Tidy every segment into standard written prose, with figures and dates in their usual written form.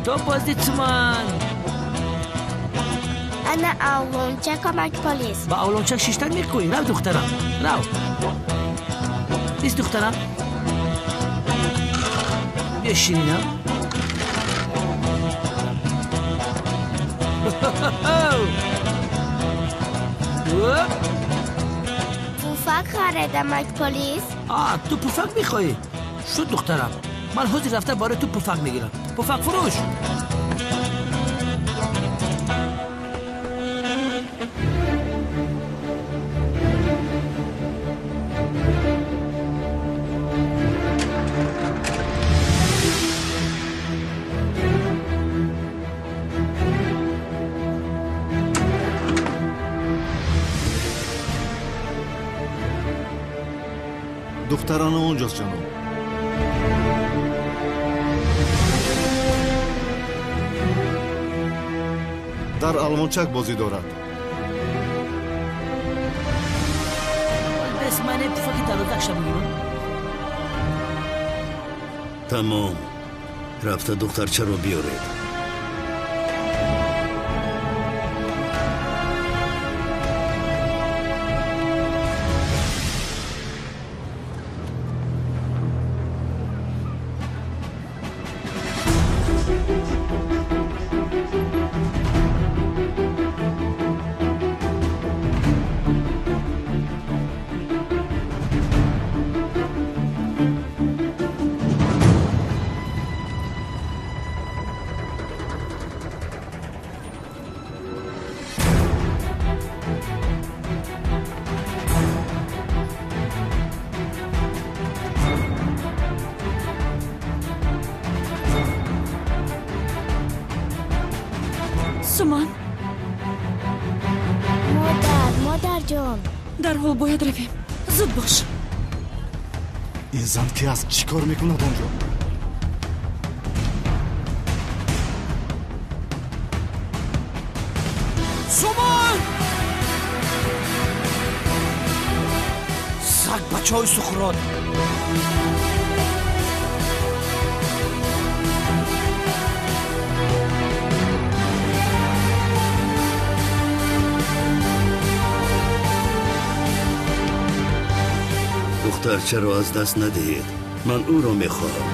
То боздид Суман. Ана авлончак омад полис. Ба авлончак шиштан мехоҳӣ? Рав духтарам, рав. Бист духтарам. Биё ширинам. Пуфак харидам ак полис. Ту пуфак мехоҳӣ? Шуд духтарам. Ман ҳозир рафта барои ту пуфак мегирам. Пуфак фурӯш. Духтарона онҷост ҷаноб. Дар алмончак бозӣ дорад. Бес мане пуфаки дарозакша бигирам. Тамом. Рафта духтарчаро биёред. Суман. Модар, модарҷон. Дарҳол бояд равем. Зуд бош. Ин зан ки аст? Чӣ кор мекунад онҷо? Суман! Саг бачаҳои Сухрот. Духтарчаро аз даст надиҳед. Ман ӯро мехоҳам.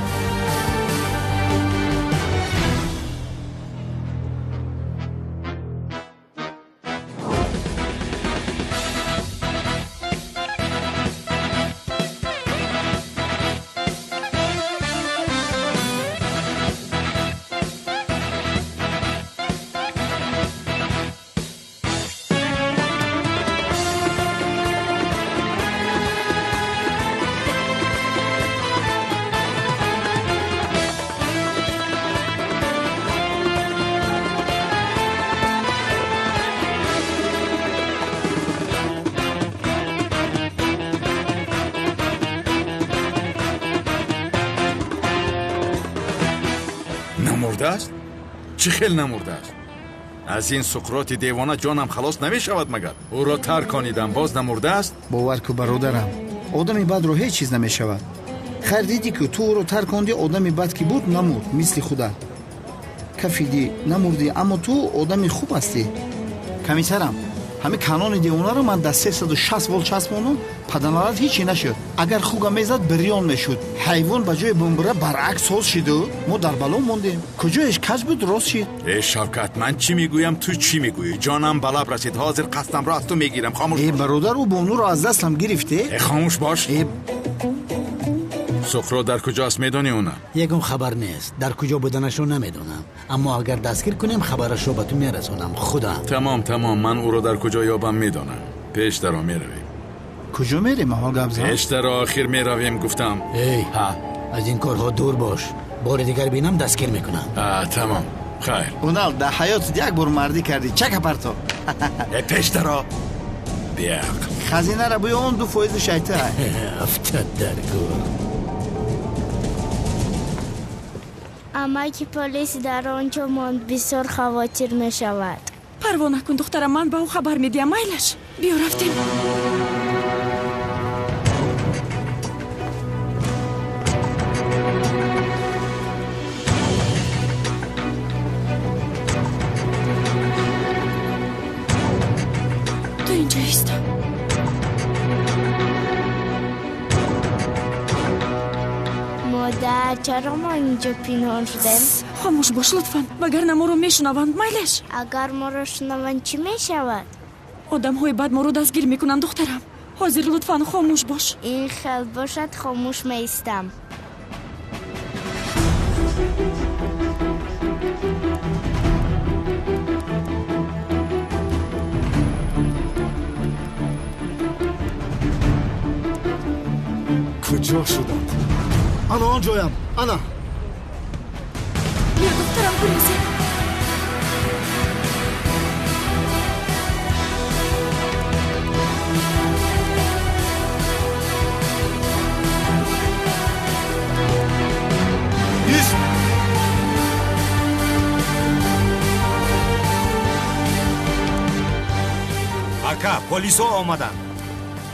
Намурдааст? Чӣ хел намурдааст? Аз ин Суқроти девона ҷонам халос намешавад магар? Ӯро тарконидам, боз намурдааст? Бовар ку бародарам, одами бадро ҳеҷ чиз намешавад. Хайр дидӣ ки ту ӯро таркондӣ, одами бад ки буд намурд, мисли худат. Кафидӣ, намурдӣ, аммо ту одами хуб ҳастӣ. Комиссарам, ҳамин канони девонаро ман дар 360 волт часпондам, паданалат ҳечи нашуд. Агар хуга мезад, бирён мешуд. Ҳайвон ба ҷои бумбура баръакс соз шиду мо дар бало мондем. Куҷоеш каҷ буд, рост шид. Э Шавкат, ман чӣ мегӯям, ту чӣ мегӯӣ? Ҷонам ба лаб расид. Ҳозир қасдамро аз ту мегирам. Хомӯш бош. Э бародар, ӯ бонуро аз дастам гирифте? Э хомӯш бош. Суқрот дар куҷоаст, медонӣ уна? Ягон хабар нест. Дар куҷо буданашро намедонам. Аммо агар дастгир кунем, хабарашро ба ту мерасонам. Худам. Тамом, тамом, ман ӯро дар куҷо ёбам медонам. Пеш даро меравем. Куҷо мерем, аввал гап зан? Пеш даро охир меравем, гуфтам. Эй, аз ин корҳо дур бош. Бори дигар бинам дастгир мекунам. Тамом, хайр. Унал, дар ҳаётат як бор мардӣ кардӣ. Чака парто. Э пеш даро. Беақл. Хазинаро буё, он 2% шайта. Афтад дар гӯр. Амаки полис дар он ҷо монд, бисёр хавотир мешавад. Парво накун, духтарам, ман ба ӯ хабар медиҳам. Майлаш, биё рафтем. Чаро мо инҷо пинҳон шудем? Хомӯш бош лутфан, вагарна моро мешунаванд. Майлаш. Агар моро шунаванд, чӣ мешавад? Одамҳои бад моро дастгир мекунанд, духтарам. Ҳозир лутфан хомӯш бош. Ин хел бошад, хомӯш меистам. Куҷо шуданд? Ана он ҷоям, ана. Биё, духтарам, гурезем. Ист! Ака, полисҳо омаданд.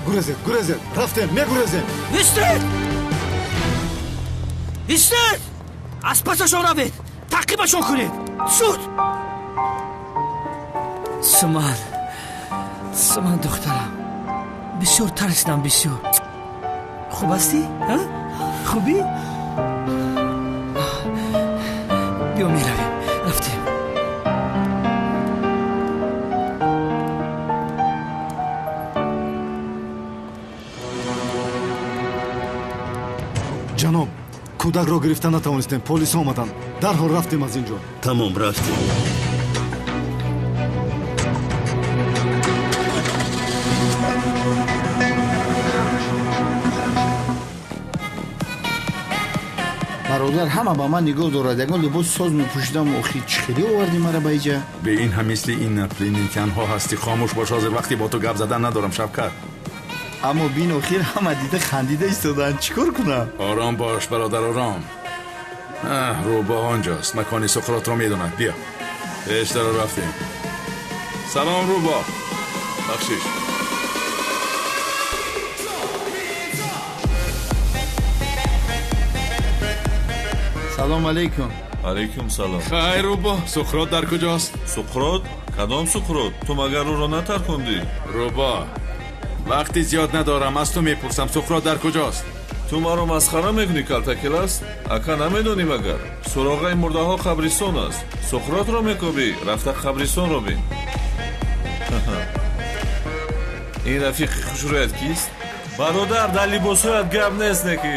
Гурезед, гурезед, рафтем, мегурезем. Истед! Истед! Аз пасашон равед, таъқибашон кунед. Зуд! Суман, Суман, духтарам, бисёр тарсидам, бисёр. Хуб ҳастӣ? Хубӣ? Биё, меравем. Рафтем. Ҷаноб, кӯдакро гирифта натавонистем, полис омаданд. Дарҳол рафтем аз ин ҷо. Тамом, рафтем. Бародар, ҳама ба ман нигоҳ дорад. Ягон либоси соз мепӯшидам. Охи, чӣ хеле овардӣ мара ба иҷа? Бе ин ҳам мисли инопланетянҳо ҳастӣ. Хомӯш бош, ҳозир вақте бо ту гап задан надорам, Шавкат. Аммо бин, охир ҳама дида хандида истодаанд. Чӣ кор кунам? Ором бош, бародар, ором. Рӯбоҳ онҷост, макони Суқротро медонад. Биё, пештаро рафтем. Салом, рӯбоҳ. Бахшиш. Салом алейкум. Алейкум салом. Хайр, рӯбоҳ, Суқрот дар куҷост? Суқрот? Кадом Суқрот? Ту магар ӯро натаркондӣ? Рӯбоҳ, вақти зиёд надорам, аз ту мепурсам, Суқрот дар куҷост? Ту маро масхара мекунӣ, калтакелас? Ака, намедонӣ магар? Суроғаи мурдаҳо қабристон аст. Суқротро мекобӣ, рафта қабристонро бин. Ин рафиқи хушрӯят кист? Бародар, дар либосҳоят гап нест неки.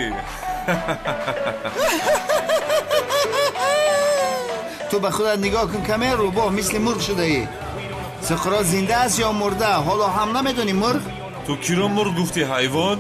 Ту ба худат нигоҳ кун, каме рӯбоҳ, мисли мурғ шудаӣ. Суқрот зинда аст ё мурда? Ҳоло ҳам намедонӣ мурғ? Ту киро мурғ гуфтӣ, ҳайвон?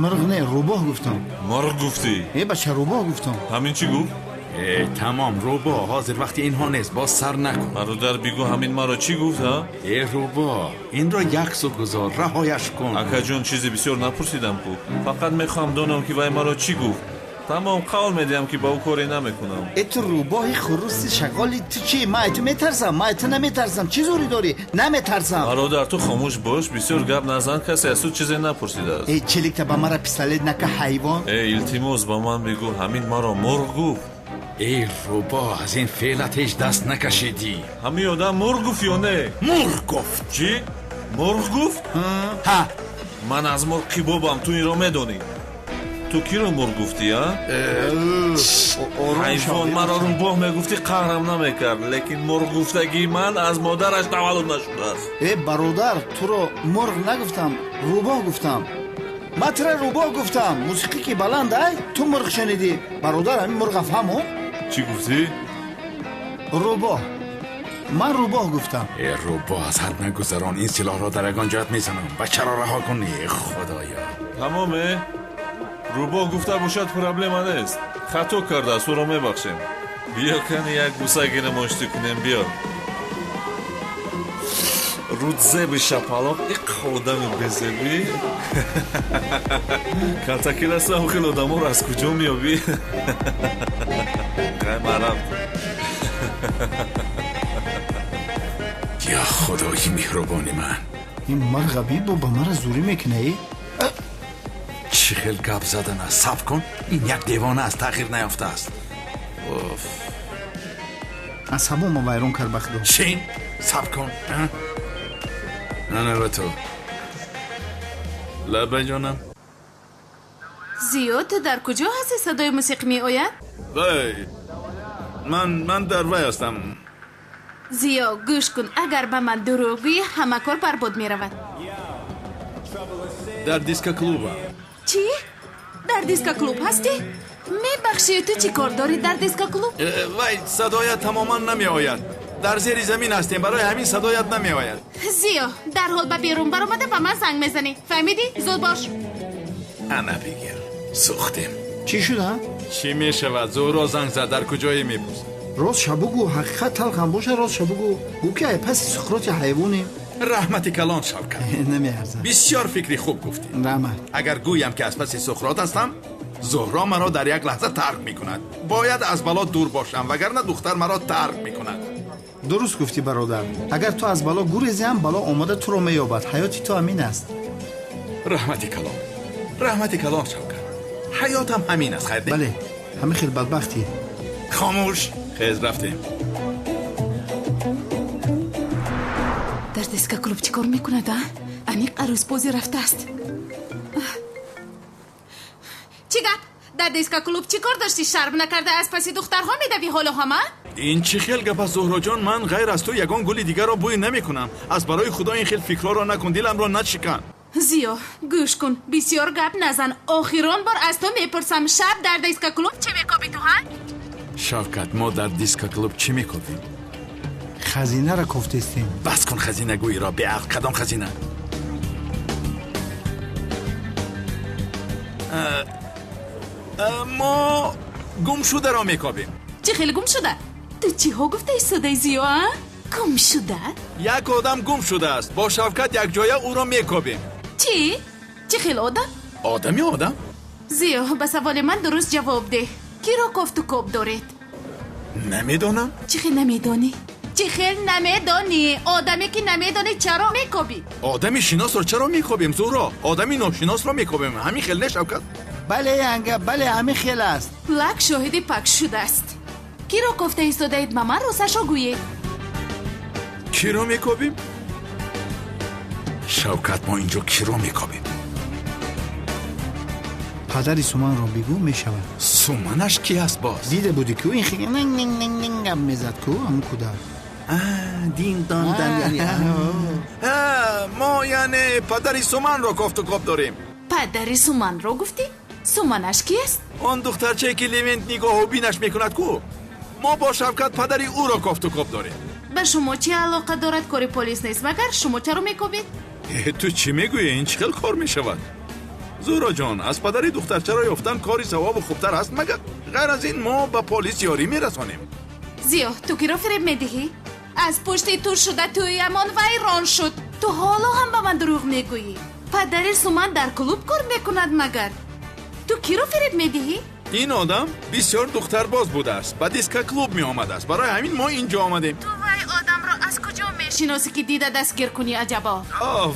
Мурғ не, рӯбоҳ гуфтам. Мурғ гуфтӣ? Э, бача, рӯбоҳ гуфтам. Ҳамин чӣ гуфт? Э, тамом, рӯбоҳ, ҳозир вақти инҳо нест, боз сар накун. Бародар, бигӯ ҳамин маро чӣ гуфт, ҳа? Э, рӯбоҳ, инро як су гузор, раҳояш кун. Акаҷон, чизе бисёр напурсидам ку. Фақат мехоҳам донам, ки вай маро чӣ гуфт. Тамом, қавл медиҳам, ки ба ӯ коре намекунам. Э, ту рӯбоҳи хуруси шағоли, ту чӣ? Ман ту метарсам, ман ту наметарсам. Чӣ зӯрӣ дорӣ? Наметарсам. Бародар, ту хомӯш бош, бисёр гап назан, касе аз ту чизе напурсидааст. Э, челикта ба мара пистолет нака, ҳайвон. Э, илтимос, ба ман бигӯ, ҳамин маро мурғ гуфт? Эй, рӯбоҳ, аз ин феълат ҳеҷ даст накашидӣ. Ҳамин одам мурғ гуфт ё не? Мурғ гуфт. Чӣ? Мурғ гуфт? Ҳа. Ман аз мурғ кибобам, ту инро медонӣ. Ту киро мурғ гуфтӣ, а? Ҳайвон, маро рӯбоҳ мегуфтӣ, қаҳрам намекард, лекин мурғ гуфтагии ман аз модараш таваллуд нашудааст. Э, бародар, туро мурғ нагуфтам, рӯбоҳ гуфтам. Ман тура рӯбоҳ гуфтам. Мусиқӣ ки баланд ай, ту мурғ шунидӣ. Бародар, ҳамин мурға фаҳмо? Чӣ гуфтӣ? Рӯбоҳ. Ман рӯбоҳ гуфтам. Э, рӯбоҳ, аз ҳад нагузарон, ин силоҳро дар ягон ҷоят мезанам. Бачаро раҳо кун, э, худоё. Тамом, э? Рӯбоҳ гуфта бошад, проблема нест. Хато кардааст, ӯро мебахшем. Биё, кани як буса гирем, оштӣ кунем, биё. Рӯдзеби шапалоқ, иқ одами безебӣ. Калтакиласа, хел одаморо аз куҷо меёбӣ? Қай, ман рафтам. Я худои меҳрубони ман. Ин марға бибо ба мара зӯрӣ мекуна, э? Чӣ хел гап задан аст? Сабр кун, ин як девона аст, тағйир наёфтааст. Уф. Асабома вайрон кард, ба худо. Шин, сабр кун. Ана ба ту. Лаба ҷонам. Зиё, ту дар куҷо ҳасти садои мусиқӣ меояд? Вай, ман дар вай ҳастам. Зиё, гӯш кун, агар ба ман дурӯғ гӯӣ, ҳама кор барбод меравад. Дар дискоклубам. Чӣ? Дар дискоклуб ҳастӣ? Мебахшӣ, ту чӣ кор дорӣ дар дискоклуб? Вай, садоят тамоман намеояд. Дар зери замин ҳастем, барои ҳамин садоят намеояд. Зиё, дарҳол ба берун баромада ба ман занг мезанӣ. Фаҳмидӣ? Зуд бош. Ана бигир, сӯхтем. Чӣ шуда? Чӣ мешавад? Зуҳро занг зад, дар куҷое мепурсад? Ростша бугӯ, ҳақиқат талхам боша, ростша бугӯ. Гӯ ки ай паси Суқроти ҳайвонем. Раҳмати калон, Шавкат. Намеарзад. Бисёр фикри хуб гуфтӣ. Раҳмат. Агар гӯям ки аз паси Суқрот ҳастам, Зуҳро маро дар як лаҳза тарк мекунад. Бояд аз бало дур бошам, вагарна духтар маро тарк мекунад. Дуруст гуфтӣ, бародар. Агар ту аз бало гурезӣ ҳам, бало омада туро меёбад. Ҳаёти ту ҳамин аст. Раҳмати калон, раҳмати калон, Шавкат. Ҳаётам ҳамин аст, хайр? Бале, ҳамин хел бадбахтӣ. Хомӯш, хез, рафтем. Дар дискоклуб чӣ кор мекунад, а? Аниқ арӯсбозӣ рафтааст. Чӣ гап? Дар дискоклуб чӣ кор доштӣ? Шарм накарда аз паси духтарҳо медавӣ ҳоло ҳама? Ин чӣ хел гап аст, Зуҳроҷон? Ман ғайр аз ту ягон гули дигарро бӯй намекунам. Аз барои худо ин хел фикрҳоро накун, диламро нашикан. Зиё, гӯш кун, бисёр гап назан. Охирон бор аз ту мепурсам, шаб дар дискоклуб чӣ мекобӣ ту, ҳа? Шавкат, мо дар дискоклуб чӣ мекобем? Хазинаро кофтестем. Бас кун хазинагӯиро, беақл. Кадом хазина? Мо гумшударо мекобем. Чӣ хеле гумшуда? Ту чиҳо гуфта истодаи, Зиё, а? Гумшуда? Як одам гум шудааст. Бо Шавкат якҷоя ӯро мекобем. Чӣ? Чӣ хел одам? Одами одам? Зиё, ба саволи ман дуруст ҷавоб деҳ. Киро кофту коб доред? Намедонам. Чӣ хел намедонӣ? Чӣ хел намедонӣ? Одаме ки намедонӣ чаро мекобӣ? Одами шиносро чаро мекобем, Зуҳро? Одами ношиносро мекобем. Ҳамин хел не, Шавкат? Бале, янга, бале, ҳамин хел аст. Лак шоҳиди пак шудааст. Киро кофта истодаед, ба ман росташро гӯед. Киро мекобем? Шавкат, мо инҷо киро мекобем? Падари Суманро бигӯ, мешавад. Суманаш ки аст боз? Дида будӣ ку ин хел гап мезад ку ҳамун кӯдак. Дин дон дан, яъне мо яъне падари Суманро кофту коб дорем. Падари Суманро гуфтӣ? Суманаш ки аст? Он духтарчае ки Левент нигоҳу бинаш мекунад ку. Мо бо Шавкат падари ӯро кофту коб дорем. Ба шумо чӣ алоқа дорад? Кори полис нест, магар шумо чаро мекобед? Ту чӣ мегӯӣ? Ин чӣ хел кор мешавад? Зуҳроҷон, аз падари духтарчаро ёфтан кори савобу хубтар аст, магар? Ғайр аз ин мо ба полис ёрӣ мерасонем. Зиё, ту киро фиреб медиҳӣ? Аз пушти ту шуда тӯямон вайрон шуд. Ту ҳоло ҳам ба ман дурӯғ мегӯӣ. Падари Суман дар клуб кор мекунад, магар? Ту киро фиреб медиҳӣ? Ин одам бисёр духтарбоз будааст, ба дискоклуб меомадааст. Барои ҳамин мо инҷо омадем. Ту вай одамро аз куҷо мешиносӣ, ки дида дастгир кунӣ, аҷабо?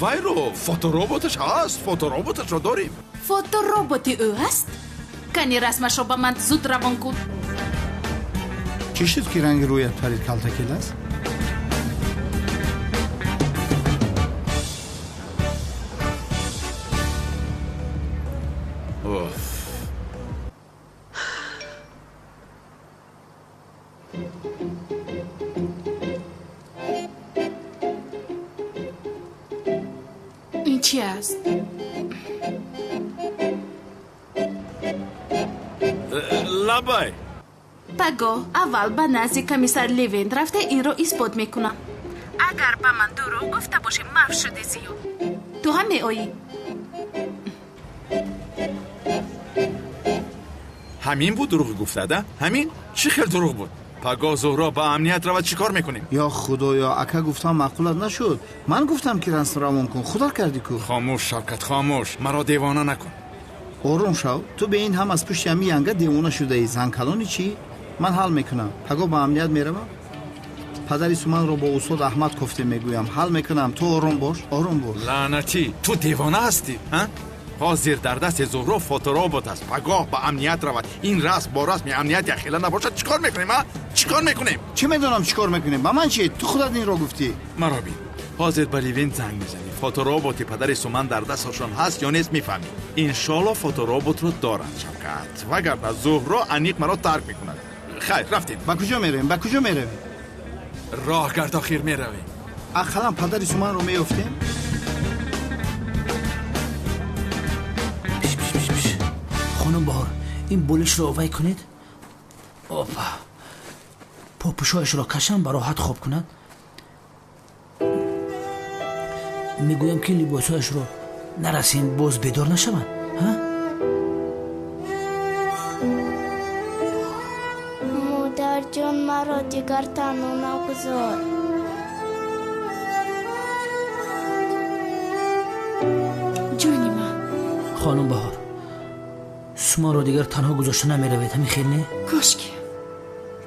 Вайро фотороботаш ҳаст, фотороботашро дорем. Фотороботи ӯ ҳаст? Кани расмашро ба ман зуд равон кун. Чӣ шуд ки ранги рӯят парид, калтакел аст? Ин чи аст? Лабай. Пагоҳ аввал ба назди комиссар Левент рафта инро исбот мекунам. Агар ба ман дурӯғ гуфта бошӣ, маф шуди, Зиё. Ту ҳам меоӣ. Ҳамин буд дурӯғ гуфтада? Ҳамин? Чӣ хел дурӯғ буд? Пагоҳ Зуҳро ба амният равад, чӣ кор мекунем? Ё худоё, ака гуфтам маъқулат нашуд. Ман гуфтам ки расм равон кун, худат кардӣ ку. Хомӯш, Шавкат, хомӯш. Маро девона накун. Ором шав. Ту бе ин ҳам аз пушти ҳамин янга девона шудаӣ. Занкалони чӣ? Ман ҳал мекунам. Пагоҳ ба амният меравам. Падари Суманро бо устод Аҳмад кофте мегӯям. Ҳал мекунам. Ту ором бош, ором бош. Лаънатӣ, ту девона ҳастӣ, ҳа? Ҳозир дар дасти Зуҳро фоторобот аст. Пагоҳ ба амният равад. Ин расм бо расми амният якхела набошад, чӣ кор мекунем, а? Чӣ кор мекунем? Чӣ медонам чӣ кор мекунем? Ба ман чӣ? Ту худат инро гуфтӣ. Маро бин. Ҳозир ба Левент занг мезанӣ. Фотороботи падари Суман дар дасташон ҳаст ё нест мефаҳмӣ. Иншоалло фотороботро доранд, Шавкат, вагарна Зуҳро аниқ маро тарк мекунад. Хайр, рафтем. Ба куҷо меравем? Ба куҷо меравем? Роҳ гард охир меравем. Ақаллан падари Суманро меёфтем. Хонум Баҳор, ин болишро овай кунед. Опа, попӯшояшро кашам, ба роҳат хоб кунад. Мегӯям, ки либосҳояшро нарасем, боз бедор нашаванд. Модарҷон, маро дигар танҳо нагузор. Ҷони ман. Хонум Баҳор, Суманро дигар танҳо гузошта намеравед, ҳамин хел не?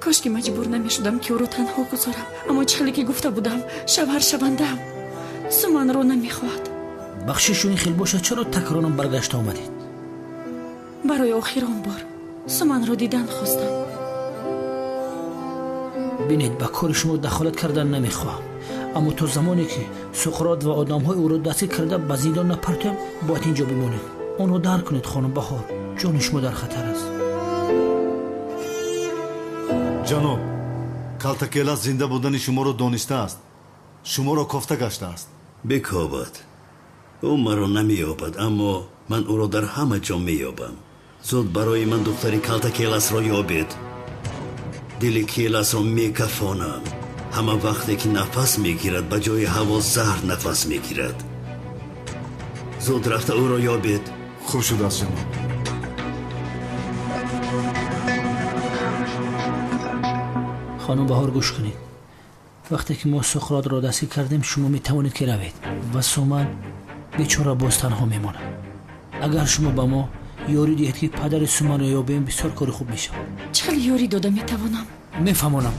Кошки маҷбур намешудам, ки ӯро танҳо гузорам. Аммо чӣ хеле ки гуфта будам, шавҳар шавандаам Суманро намехоҳад. Бахшишу ин хел бошад, чаро такроран баргашта омадед? Барои охирон бор Суманро дидан хостам. Бинед, ба кори шумо дахолат кардан намехоҳам, аммо то замоне ки Суқрот ва одамҳои ӯро дастгир карда ба зиндон напартоям, бояд инҷо бимонед. Онро дарк кунед, хонум Баҳор, ҷони шумо дар хатар аст. Ҷаноб, Калтакелас зинда будани шуморо донистааст, шуморо кофта гаштааст. Бикобад, ӯ маро намеёбад, аммо ман ӯро дар ҳама ҷо меёбам. Зуд барои ман духтари Калтакеласро ёбед. Дили Келасро мекафонам. Ҳама вақте ки нафас мегирад, ба ҷои ҳаво заҳр нафас мегирад. Зуд рафта ӯро ёбед. Хуб шудааст, ҷаноб. Хонум Баҳор, гӯш кунед. Вақте ки мо Суқротро дастгир кардем, шумо метавонед ки равед ва Суман бечора боз танҳо мемонад. Агар шумо ба мо ёрӣ диҳед, ки падари Суманро ёбем, бисёр кори хуб мешавад. Чӣ хел ёрӣ дода метавонам? Мефаҳмонам.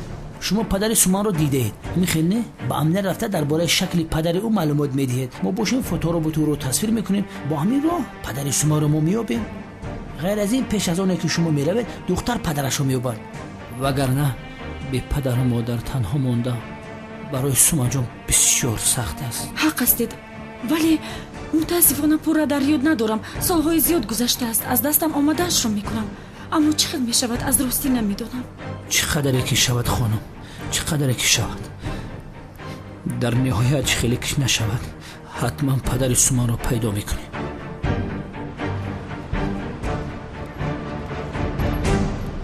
Шумо падари Суманро дидаед, ҳамин хел не? Ба амният рафта дар бораи шакли падари ӯ маълумот медиҳед. Мо бошем фотороботи ӯро тасвир мекунем. Бо ҳамин роҳ падари Суманро мо меёбем. Ғайр аз ин, пеш аз оне ки шумо меравед, духтар падарашро меёбад. Вагарна бе падару модар танҳо монда барои Суманҷон бисёр сахт аст. Ҳақ ҳастед, вале мутаассифона пурра дар ёд надорам. Солҳои зиёд гузаштааст, аз дастам омадаашро мекунам, аммо чӣ хел мешавад, аз ростӣ намедонам. Чӣ қадаре ки шавад, хонум, чӣ қадаре ки шавад. Дар ниҳоят чӣ хеле ки нашавад, ҳатман падари Суманро пайдо мекунем.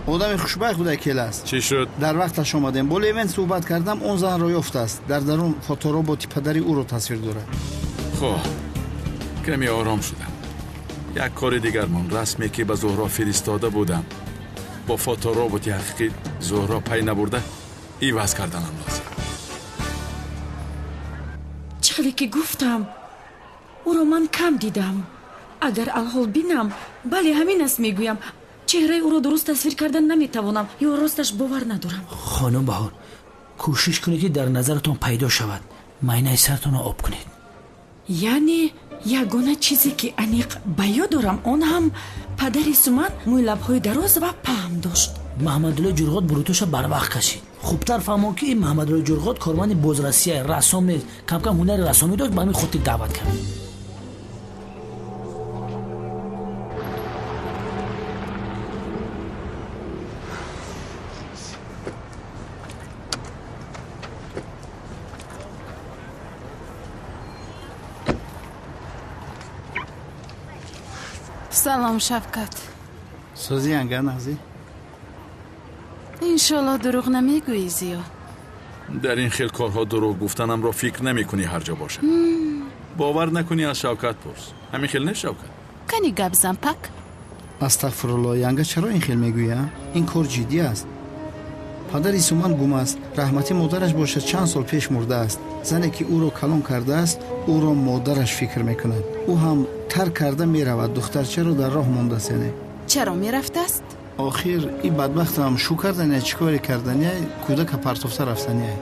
Одами хушбахт буда Келас. Чӣ шуд? Дар вақташ омадем. Бо Левент суҳбат кардам, он занро ёфтааст. Дар дарун фотороботи падари ӯро тасвир дорад. Хуб, каме ором шудам. Як кори дигар мон, расме ки ба Зуҳро фиристода будам, бо фотороботи ҳақиқӣ Зуҳро пай набурда иваз карданам лозим. Чӣ хеле ки гуфтам, ӯро ман кам дидам. Агар алҳол бинам, бале, ҳамин аст мегӯям. Чеҳраи ӯро дуруст тасвир кардан наметавонам ё росташ бовар надорам. Хонум Баҳор, кӯшиш кунед, ки дар назаратон пайдо шавад. Майнаи сартонро об кунед. Яъне ягона чизе ки аниқ ба ёд дорам, он ҳам падари Суман мӯи лабҳои дароз ва паҳм дошт. Маҳмадуллои Ҷурғот бурутоша барвақт кашид. Хубтар фаҳмон, ки ин Маҳмадуллои Ҷурғот корманди бозрасия, рассом нест. Камкам ҳунари рассомӣ дошт, ба ҳамин хотир даъват кард. Салом, Шавкат. Сӯзи янга нағзӣ? Иншоалло дурӯғ намегӯӣ, Зиё. Дар ин хел корҳо дурӯғ гуфтанамро фикр намекунӣ, ҳар ҷо бошад. Бовар накунӣ, аз Шавкат пурс. Ҳамин хел не, Шавкат? Кани гап зан, пак. Астағфирулло, янга, чаро ин хел мегӯя? Ин кор ҷиддӣ аст. Падари Суман гум аст. Раҳмати модараш бошад, чанд сол пеш мурдааст. Зане ки ӯро калон кардааст, ӯро модараш фикр мекунад. Ӯ ҳам тарк карда меравад. Духтарчаро дар роҳ мондааст. Яъне чаро мерафтааст? Охир ин бадбахтам шу кардания, чӣ коре кардания, кӯдака партофта рафтания.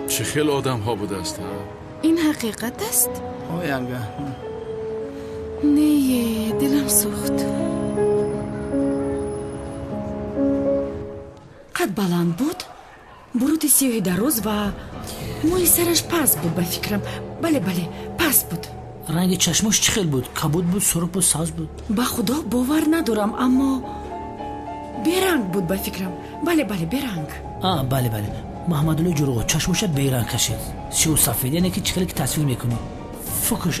Чӣ хел одамҳо будааст? Ин ҳақиқат аст? О, янга. Не, дилам сӯхт. Қад баланд буд, бурути сиёҳи дароз ва мӯи сараш паст буд, ба фикрам. Бале, бале, паст буд. Ранги чашмош чӣ хел буд? Кабуд буд, сурх буд, сабз буд? Ба худо бовар надорам, аммо беранг буд ба фикрам. Бале, бале, беранг. Бале, бале. Маҳмадулло Ҷуруғо чашмоша беранг кашид, сиёҳу сафед, яъне ки чӣ хеле ки тасвир мекунӣ. Фукш,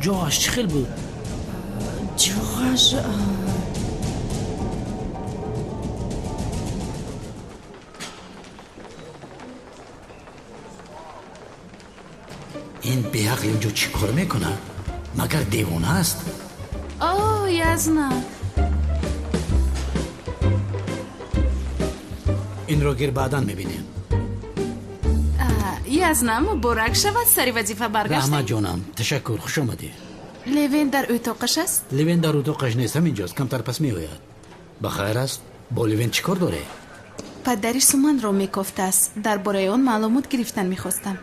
ҷоғаш чӣ хел буд? Ҷоғаш ин беақл инҷо чӣ кор мекунад? Магар девона аст? О, язна. Инро гир, баъдан мебинем. Язна, муборак шавад, сари вазифа баргаштем. Раҳмат, ҷонам, ташаккур, хуш омадӣ. Левен дар утоқаш аст? Левен дар утоқаш нест, ҳаминҷост, камтар пас меояд. Ба хайр аст? Бо Левен чӣ кор дорӣ? Падари Суманро мекофтааст. Дар бораи он маълумот гирифтан мехостам.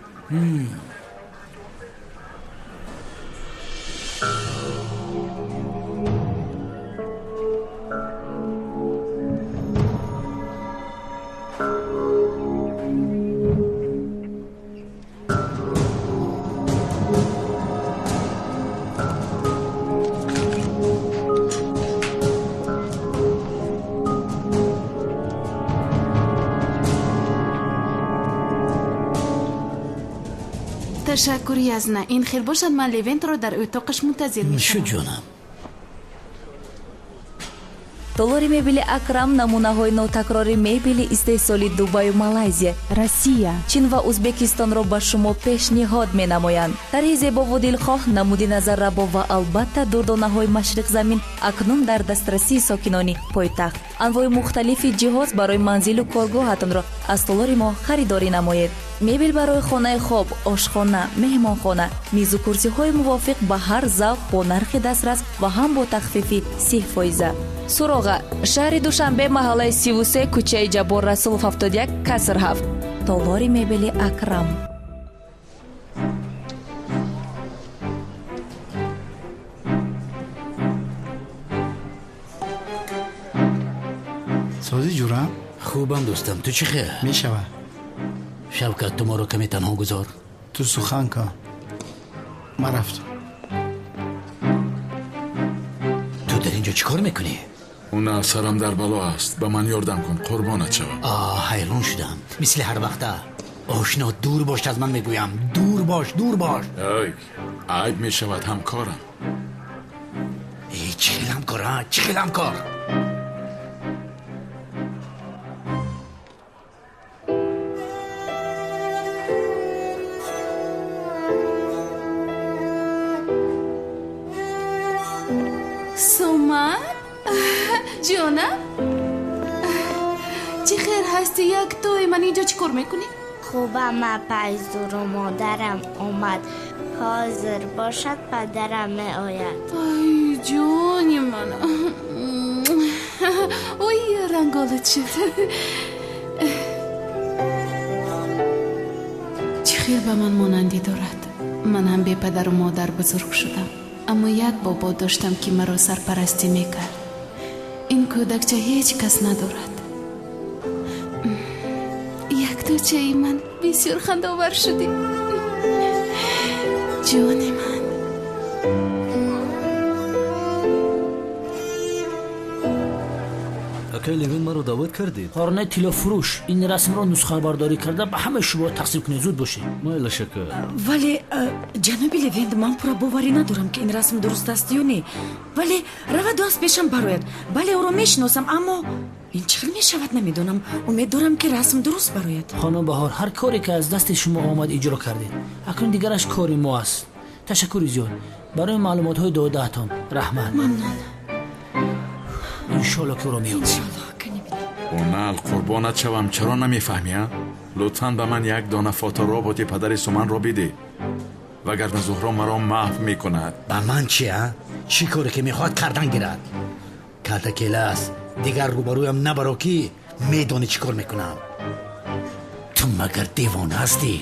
Ташаккур, Язна. Ин хел бошад, ман Левентро дар утоқаш мунтазир мешавам. Шуд, ҷонам. Толори мебели Акрам намунаҳои нотакрори мебели истеҳсоли Дубаю Малайзия, Россия, Чин ва Узбекистонро ба шумо пешниҳод менамоянд. Тарҳи зебову дилхоҳ, намуди назаррабо ва албатта дурдонаҳои машриқзамин акнун дар дастрасии сокинони пойтахт. Анвои мухталифи ҷиҳоз барои манзилу коргоҳатонро аз толори мо харидорӣ намоед. Мебел барои хонаи хоб, ошхона, меҳмонхона, мизу курсиҳои мувофиқ ба ҳар завқ бо нархи дастрас ва ҳам бо тахфифи 30%. Суроға: шаҳри Душанбе, маҳаллаи 33, кӯчаи Ҷаббор Расулов 71, каср 7. Толори мебели Акрам. Созӣ, ҷурам? Хубам, дӯстам, ту чӣ хел? Мешавад. Шавкат, ту моро каме танҳо гузор. Ту сухан кун, ман рафтам. Ту дар инҷо чӣ кор мекунӣ? Он сарам дар бало аст, ба ман ёрдам кун, қурбонат шавам. Ҳайрон шудам, мисли ҳар вақта. Ошно, дур бош аз ман, мегӯям, дур бош, дур бош. Ай, айб мешавад, ҳамкорам. Чӣ хел ҳамкор, чӣ хел ҳамкор? Суман, ҷонам, чӣ хел ҳасти? Яктои ман инҷо чӣ кор мекунӣ? Хубам, апайзуру модарам омад. Ҳозир бошад, падарам меояд. Ай, ҷони ман, ой, ранголат шуд. Чӣ хел ба ман монандӣ дорад. Ман ҳам бепадару модар бузург шудам, аммо як бобо доштам, ки маро сарпарастӣ мекард. Ин кӯдакча ҳеҷ кас надорад. Якточаи ман, бисёр хандаовар шудӣ, ҷони ман. Акай Левин, маро даъват кардед? Қорнаи тиллофурӯш, ин расмро нусхабардорӣ карда ба ҳамаи шумо тақсим кунед, зуд бошед. Майлаш, ака. Вале, ҷаноби Левент, ман пурра боварӣ надорам, ки ин расм дуруст аст ё не. Вале раваду аз пешам барояд. Бале, ӯро мешиносам, аммо ин чӣ хел мешавад, намедонам. Умед дорам, ки расм дуруст барояд. Хонум Баҳор, ҳар коре ки аз дасти шумо омад иҷро кардед. Акнун дигараш кори мо аст. Ташаккури зиёд барои маълумотҳои додаатон. Раҳмат. Мамнун. Иншолло, ки ӯро меёбем. Онал, қурбонат шавам, чаро намефаҳмӣ, а? Лутфан ба ман як дона фотороботи падари Суманро бидеҳ, вагарна Зуҳро маро маҳв мекунад. Ба ман чи, а? Чӣ коре ки мехоҳад кардан гирад. Калта келас, дигар рӯбарӯям набаро, ки медонӣ чӣ кор мекунам. Ту магар девона ҳастӣ?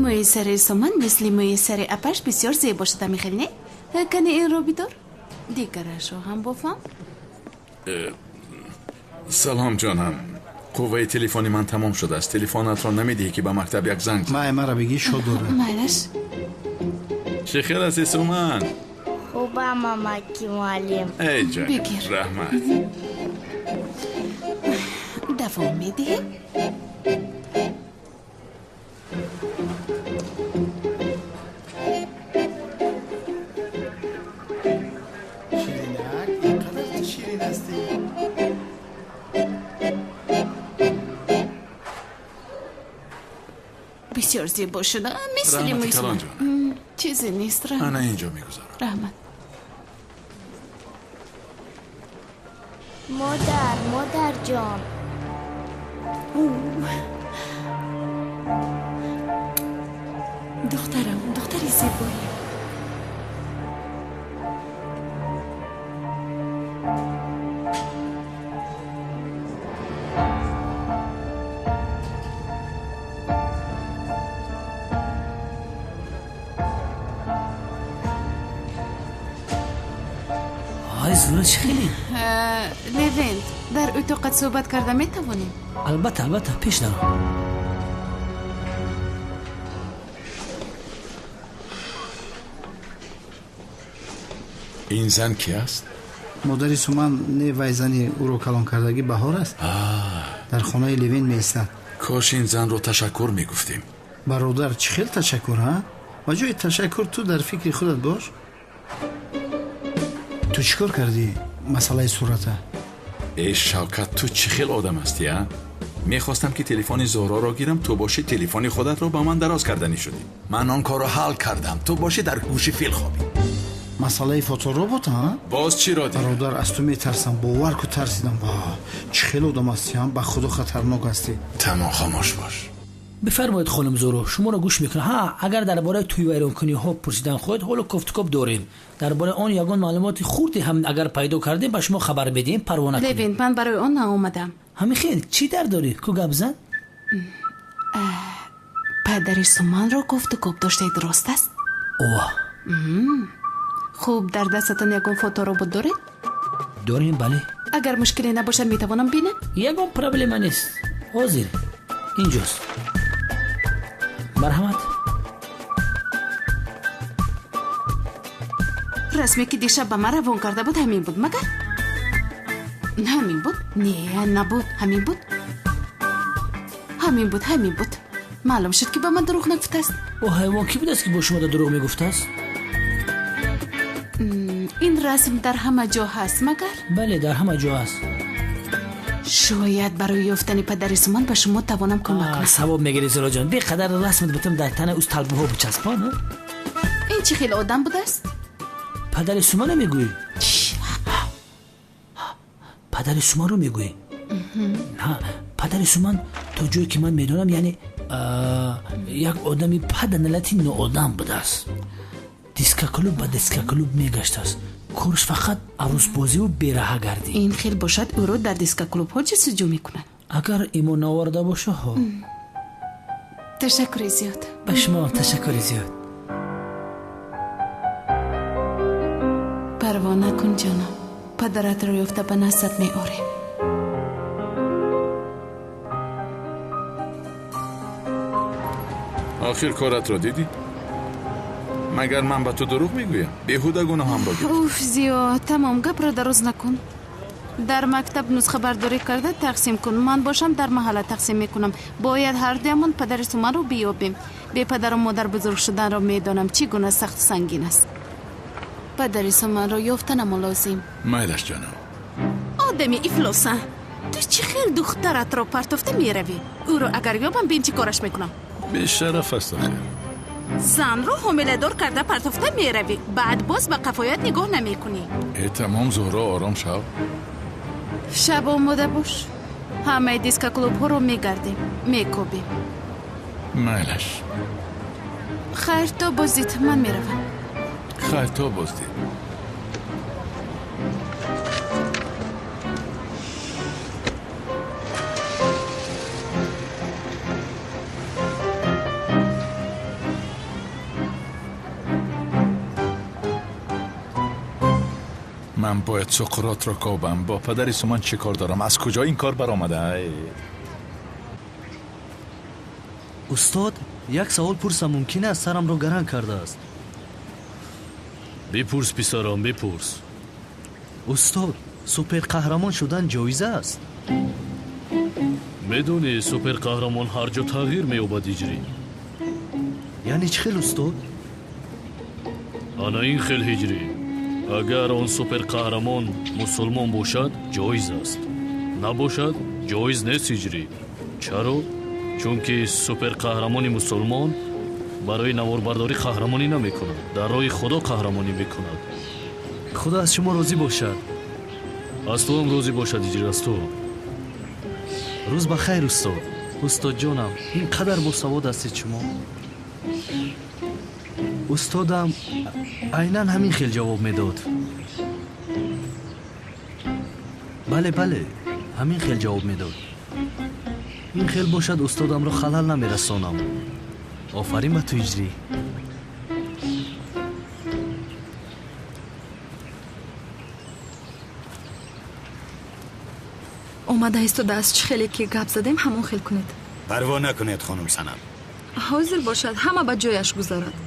Мӯи сари Суман мисли мӯи сари апаш бисёр зебо шуда, михел не? Кани инро бидор, дигарашро ҳам бофам. Салом ҷонам, қувваи телефони ман тамом шудааст. Телефонатро намедиҳӣ ки ба мактаб як занг? Май, мара бигӣ, шод дорам. Майлаш. Чӣ хел ҳасти, Суман? Хубам, амаки муаллим. Эй ҷон, бигир. Раҳмат. Давом медиҳем. Ширинак, ин қадар ту ширин ҳастӣ. Бисёр зебо шуда, мисли Раҳмати мӯи калон, Суман. ҷонам. Чизе нест, раҳмат. Ана инҷо мегузорам. Раҳмат. Модар, модарҷон. Духтарам, духтари зебоем. Ай, Зура, чӣ хеле? Левент, дар утоқат суҳбат карда метавонем? Албатта, албатта, пеш даро. Ин зан ки аст? Модари Суман не, вай зани ӯро калон кардагӣ Баҳор аст. Дар хонаи Левин меистад. Кош ин занро ташаккур мегуфтем. Бародар, чӣ хел ташаккур, ҳа? Ба ҷои ташаккур ту дар фикри худат бош. Ту чӣ кор кардӣ масъалаи сурата? Эй Шавкат, ту чӣ хел одам ҳастӣ, а? Мехостам ки телефони Зуҳроро гирам, ту бошӣ телефони худатро ба ман дароз карданӣ шудӣ. Ман он корро ҳал кардам, ту бошӣ дар гӯши фил хобӣ. Масъалаи фоторобот, ҳа? Боз чиро дидӣ? Бародар, аз ту метарсам, бовар ку, тарсидам. Ва чӣ хел одам ҳастӣ, ҳа? Ба худо хатарнок ҳастӣ. Тамом, хомӯш бош. Бифармоед, хонум Зуро, шуморо гӯш мекунам. Ҳа, агар дар бораи тӯйвайронкуниҳо пурсидан хоҳед, ҳоло кофтукоб дорем. Дар бораи он ягон маълумоти хурде ҳам агар пайдо кардем, ба шумо хабар медиҳем, парво накунед. Левент, ман барои он наомадам. Ҳамин хел, чӣ дард дорӣ? Ку гап зан? Падари Суманро кофтукоб доштаед, рост аст? Ова. Хуб, дар дастатон ягон фоторобот доред? Дорем, бале. Агар мушкиле набошад, метавонам бинам? Ягон проблема нест. Ҳозир инҷост. Марҳамат. Расме ки дишаб ба ман равон карда буд, ҳамин буд, магар? Ҳамин буд? Не, набуд. Ҳамин буд? Ҳамин буд, ҳамин буд. Маълум шуд, ки ба ман дурӯғ нагуфтааст. О ҳайвон кӣ будааст, ки бо шумо дурӯғ мегуфтааст? Ин расм дар ҳама ҷо ҳаст, магар? Бале, дар ҳама ҷо ҳаст. Шояд барои ёфтани падари Суман ба шумо тавонам кӯмак кунам. Савоб мегирӣ, Зуроҷон. Беқадар расмат бутам дар тана уз талбаҳо бичаспон. Ин чӣ хел одам будааст? Падари Суманро мегӯӣ? Падари Суманро мегӯӣ? Падари Суман то ҷое ки ман медонам, яъне як одами паданалати ноодам будааст. Дискоклуб ба дискоклуб мегаштааст. Корш фақат арӯсбозиву бераҳагардӣ. Ин хел бошад, ӯро дар дискоклубҳо ҷустуҷӯ мекунанд. Агар имон наоварда боша, ҳо. Ташаккури зиёд. Ба шумо ташаккури зиёд. Парво накун, ҷонам, падаратро ёфта ба наздат меорем. Охир коратро дидӣ? Магар ман ба ту дурӯғ мегӯям? Беҳуда гуноҳамро гирифт. Уф, зиёд, тамом, гапро дароз накун. Дар мактаб нусхабардорӣ карда тақсим кун. Ман бошам дар маҳалла тақсим мекунам. Бояд ҳардуямон падари Суманро биёбем. Бе падару модар бузург шуданро медонам, чӣ гуна сахту сангин аст. Падари Суманро ёфтанамо лозим. Майлаш, ҷонам. Одами ифлоса, ту чӣ хел духтаратро партофта меравӣ? Ӯро агар ёбам, бин чӣ кораш мекунам. Бешараф аст охир. Занро ҳомиладор карда партофта меравӣ, баъд боз ба қафоят нигоҳ намекунӣ. Э, тамом, Зуҳро, ором шав. Шаб омода бош, ҳамаи дискоклубҳоро мегардем, мекобем. Майлаш. Хайр, то боздид, ман меравам. Хайр, то боздид. Манам бояд Суқротро кобам. Бо падари Суман чӣ кор дорам? Аз куҷо ин кор баромада? Устод, як савол пурсам мумкин аст? Сарамро гаранг кардааст. Бипурс, писарам, бипурс. Устод, суперқаҳрамон шудан ҷоиз аст? Медонӣ, суперқаҳрамон ҳар ҷо тағйир меёбад, Ҳиҷрӣ. Яъне чӣ хел, устод? Ана ин хел, Ҳиҷрӣ. Агар он суперқаҳрамон мусулмон бошад, ҷоиз аст. Набошад, ҷоиз нест, Ҳиҷрӣ. Чаро? Чунки суперқаҳрамони мусулмон барои наворбардорӣ қаҳрамонӣ намекунад, дар роҳи Худо қаҳрамонӣ мекунад. Худо аз шумо розӣ бошад. Аз туам розӣ бошад, Ҳиҷрӣ, аз ту. Рӯз ба хайр, устод. Устодҷонам, ин қадар босавод ҳастед шумо. Устодам айнан ҳамин хел ҷавоб медод. Бале, бале, ҳамин хел ҷавоб медод. Ин хел бошад, устодамро халал намерасонам. Офарин ба ту, Ҳиҷрӣ. Омада истодааст. Чӣ хеле ки гап задем, ҳамон хел кунед. Парво накунед, хонум Санам. Ҳозир бошад, ҳама ба ҷояш гузарад.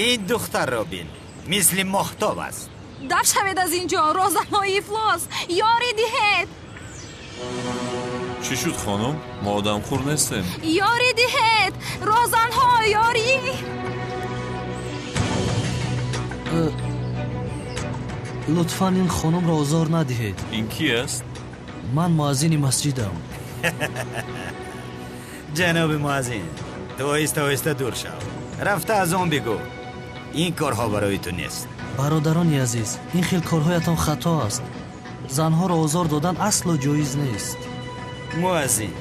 Ин духтарро бин, мисли моҳтоб аст. Даф шавед аз ин ҷо, розаҳои ифлос, ёрӣ диҳед. Чӣ шуд, хонум? Мо одамхӯр нестем. Ёрӣ диҳед, розанҳо, ёрӣ. Лутфан ин хонумро озор надиҳед. Ин ки аст? Ман муаззини масҷидам. Ҷаноби муаззин, ту оҳиста оҳиста дур шав. Рафта аз он бигӯ. Ин корҳо барои ту нест. Бародарони азиз, ин хел корҳоятон хато аст. Занҳоро озор додан асло ҷоиз нест. Муаззин,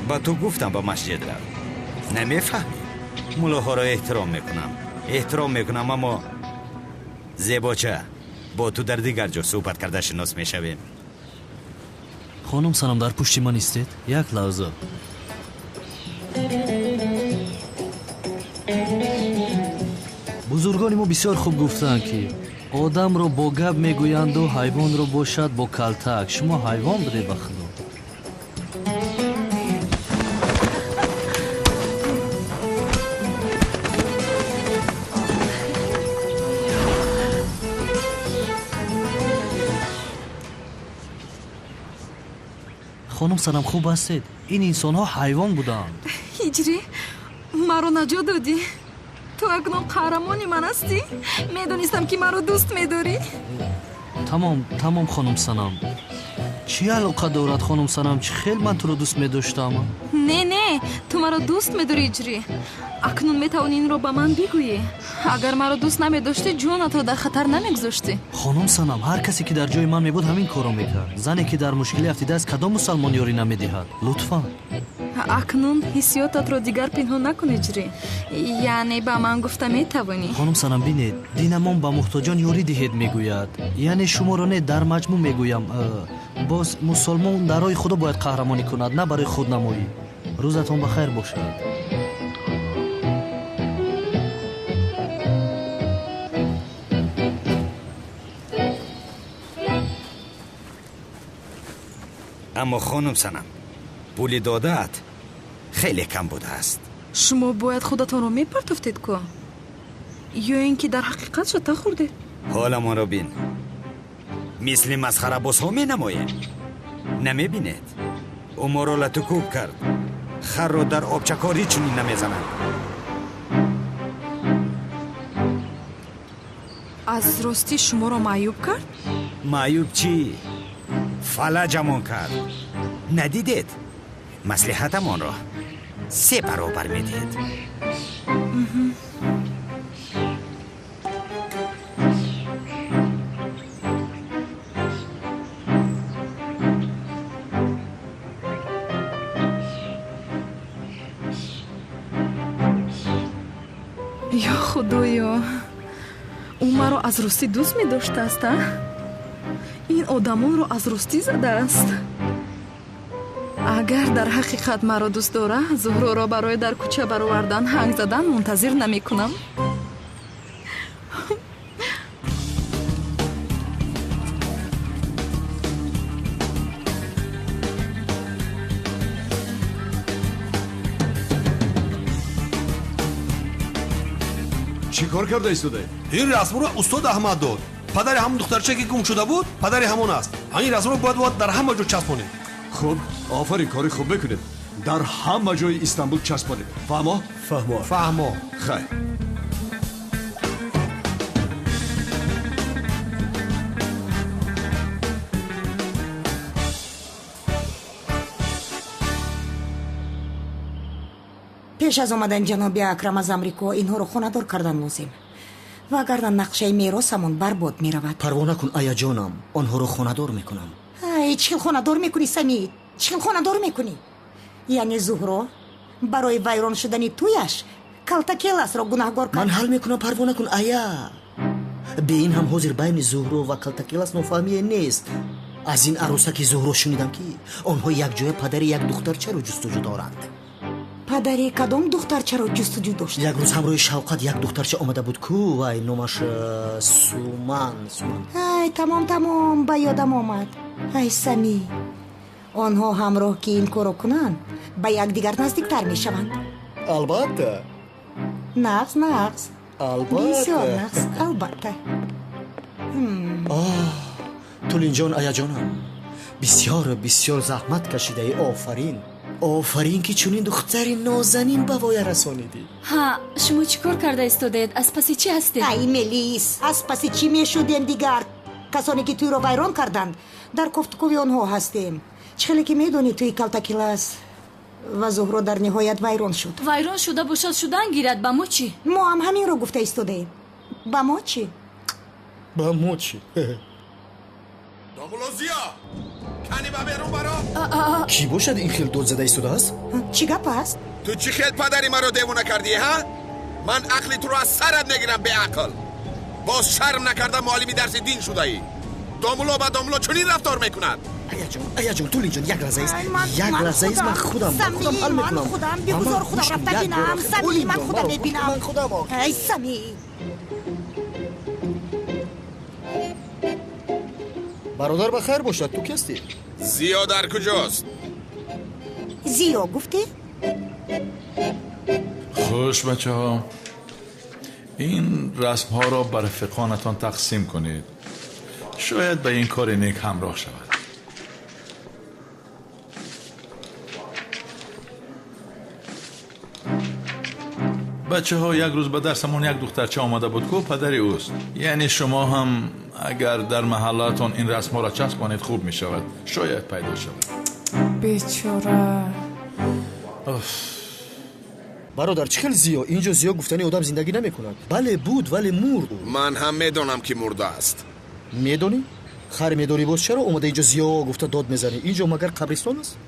ба ту гуфтам ба масҷид рав. Намефаҳмӣ? Мулоҳоро эҳтиром мекунам. Эҳтиром мекунам, аммо зебоча, бо ту дар дигар ҷо суҳбат карда шинос мешавем. Хонум Санам, дар пушти ман истед. Як лаҳза. Бузургони мо бисёр хуб гуфтаанд, ки одамро бо гап мегӯянду ҳайвонро бошад бо калтак. Шумо ҳайвон будед, ба Худо. Хонум Санам, хуб ҳастед? Ин инсонҳо ҳайвон буданд. Ҳиҷрӣ, маро наҷот додӣ. Ту акнун қаҳрамони ман ҳастӣ. Медонистам, ки маро дӯст медорӣ. Тамом, тамом, хонум Санам. Чӣ алоқа дорад, хонум Санам? Чӣ хел ман туро дӯст медоштам? Не, не, ту маро дӯст медорӣ, Ҳиҷрӣ. Акнун метавонӣ инро ба ман бигӯӣ. Агар маро дӯст намедоштӣ, ҷонатро дар хатар намегузоштӣ. Хонум Санам, ҳар касе ки дар ҷои ман мебуд, ҳамин корро мекард. Зане ки дар мушкилӣ афтидааст, кадом мусалмон ёрӣ намедиҳад? Лутфан. Акнун ҳиссиётатро дигар пинҳон накун, Ҳиҷрӣ. Яъне ба ман гуфта метавонӣ. Хонум Санам, бинед, динамон ба муҳтоҷон ёрӣ диҳед мегӯяд. Яъне шуморо не, дар маҷмӯъ мегӯям. Боз мусулмон дар роҳи Худо бояд қаҳрамонӣ кунад, на барои худнамоӣ. Рӯзатон ба хайр бошад. Аммо хонум Санам, пули додаат хеле кам будааст. Шумо бояд худатонро мепартофтед ку? Ё ин ки дар ҳақиқат шата хӯрдед? Ҳоламонро бин. Мисли масхарабозҳо менамоем. Намебинед? Ӯ моро латукӯб кард. Харро дар обчакорӣ чунин намезананд. Аз ростӣ шуморо маъюб кард? Маъюб чӣ? Фалаҷамон кард. Надидед? Маслиҳатамонро се баробар медиҳед. Ё Худоё, Ӯ маро аз ростӣ дӯст медоштааст, а? Ин одамонро аз ростӣ задааст. Агар дар ҳақиқат маро дӯст дора, Зуҳроро барои дар кӯча баровардан, ҳанг задан мунтазир намекунам. Чӣ кор карда истодаед? Ин расмро устод Аҳмад дод. Падари ҳамон духтарча ки гум шуда буд, падари ҳамон аст. Ҳамин расмро бояд дар ҳама ҷо часпонед. Хуб, офарин, кори хуб мекунед. Дар ҳама ҷои Истанбул часпонед. Фаҳмо? Фаҳмо. Фаҳмо. Хайр. Пеш аз омадани ҷаноби Акрам аз Амрико инҳоро хонадор кардан лозим, вагарна нақшаи меросамон барбод меравад. Парво накун, аяҷонам, онҳоро хонадор мекунам. Ай, чӣ хел хонадор мекунӣ, Самӣ? Чӣ хел хонадор мекунӣ? Яъне Зуҳро барои вайрон шудани тӯяш Калтакеласро гунаҳгор кард. Ман ҳал мекунам, парво накун, ая. Бе ин ҳам ҳозир байни Зуҳро ва Калтакелас нофаҳмие нест. Аз ин арӯсаки Зуҳро шунидам, ки онҳо якҷоя падари як духтарчаро ҷустуҷӯ доранд. Падари кадом духтарчаро ҷустуҷӯ дошт? Як рӯз ҳамроҳи Шавқат як духтарча омада буд ку, вай номаш Суман. Суман. Ай, тамом, тамом, ба ёдам омад. Ай, Самӣ, онҳо ҳамроҳ ки ин корро кунанд, ба якдигар наздиктар мешаванд. Албатта. Нағз, нағз. Албатта. Бисёр нағз, албатта. Тулинҷон, аяҷонам, бисёр бисёр заҳмат кашидаи, офарин. Офарин, ки чунин духтари нозанин ба воя расонидӣ. Ҳа, шумо чӣ кор карда истодаед? Аз паси чӣ ҳастед? Ай, Мелис, аз паси чӣ мешудем дигар? Касоне ки тӯйро вайрон карданд, дар кофтукови онҳо ҳастем. Чӣ хеле ки медонӣ, тӯи Калтакилас ва Зуҳро дар ниҳоят вайрон шуд. Вайрон шуда бошад, шудан гирад, ба мо чӣ? Мо ҳам ҳаминро гуфта истодаем. Ба мо чӣ? Ба мо чӣ? Домулло Зиё, кани ба берун баро. Кӣ бошад ин хел дод зада истодааст? Чӣ гап аст? Ту чӣ хел падари маро девона кардӣ, ҳа? Ман ақли туро аз сарат мегирам, беақл. Боз шарм накарда муаллими дарси дин шудаӣ. Домулло ба домулло чунин рафтор мекунад. Аяҷон, аяҷон, Тулинҷон, як лаҳза ист, як лаҳза ист, ман худам худам ҳал мекунам. Худам, бигузор худам рафта бинам. Самӣ, ман худам мебинам. Ман худам. Ай, Самӣ. Бародар, ба хайр бошад, ту ки ҳастӣ? Зиё дар куҷост? Зиё гуфтӣ? Хуш, бачаҳо, ин расмҳоро ба рафиқонатон тақсим кунед. Шояд ба ин кори нек ҳамроҳ шавад. Бачаҳо, як рӯз ба дарсамон як духтарча омада буд ку падари ӯст. Яъне шумо ҳам агар дар маҳаллаатон ин расмҳоро часпонед, хуб мешавад. Шояд пайдо шавад. Бечора. Бародар, чӣ хел Зиё? Инҷо Зиё гуфтани одам зиндагӣ намекунад. Бале, буд, вале мурд. Ман ҳам медонам, ки мурдааст. Медонӣ? Хайр медорӣ, боз чаро омада инҷо Зиё гуфта дод мезанӣ? Инҷо магар қабристон аст?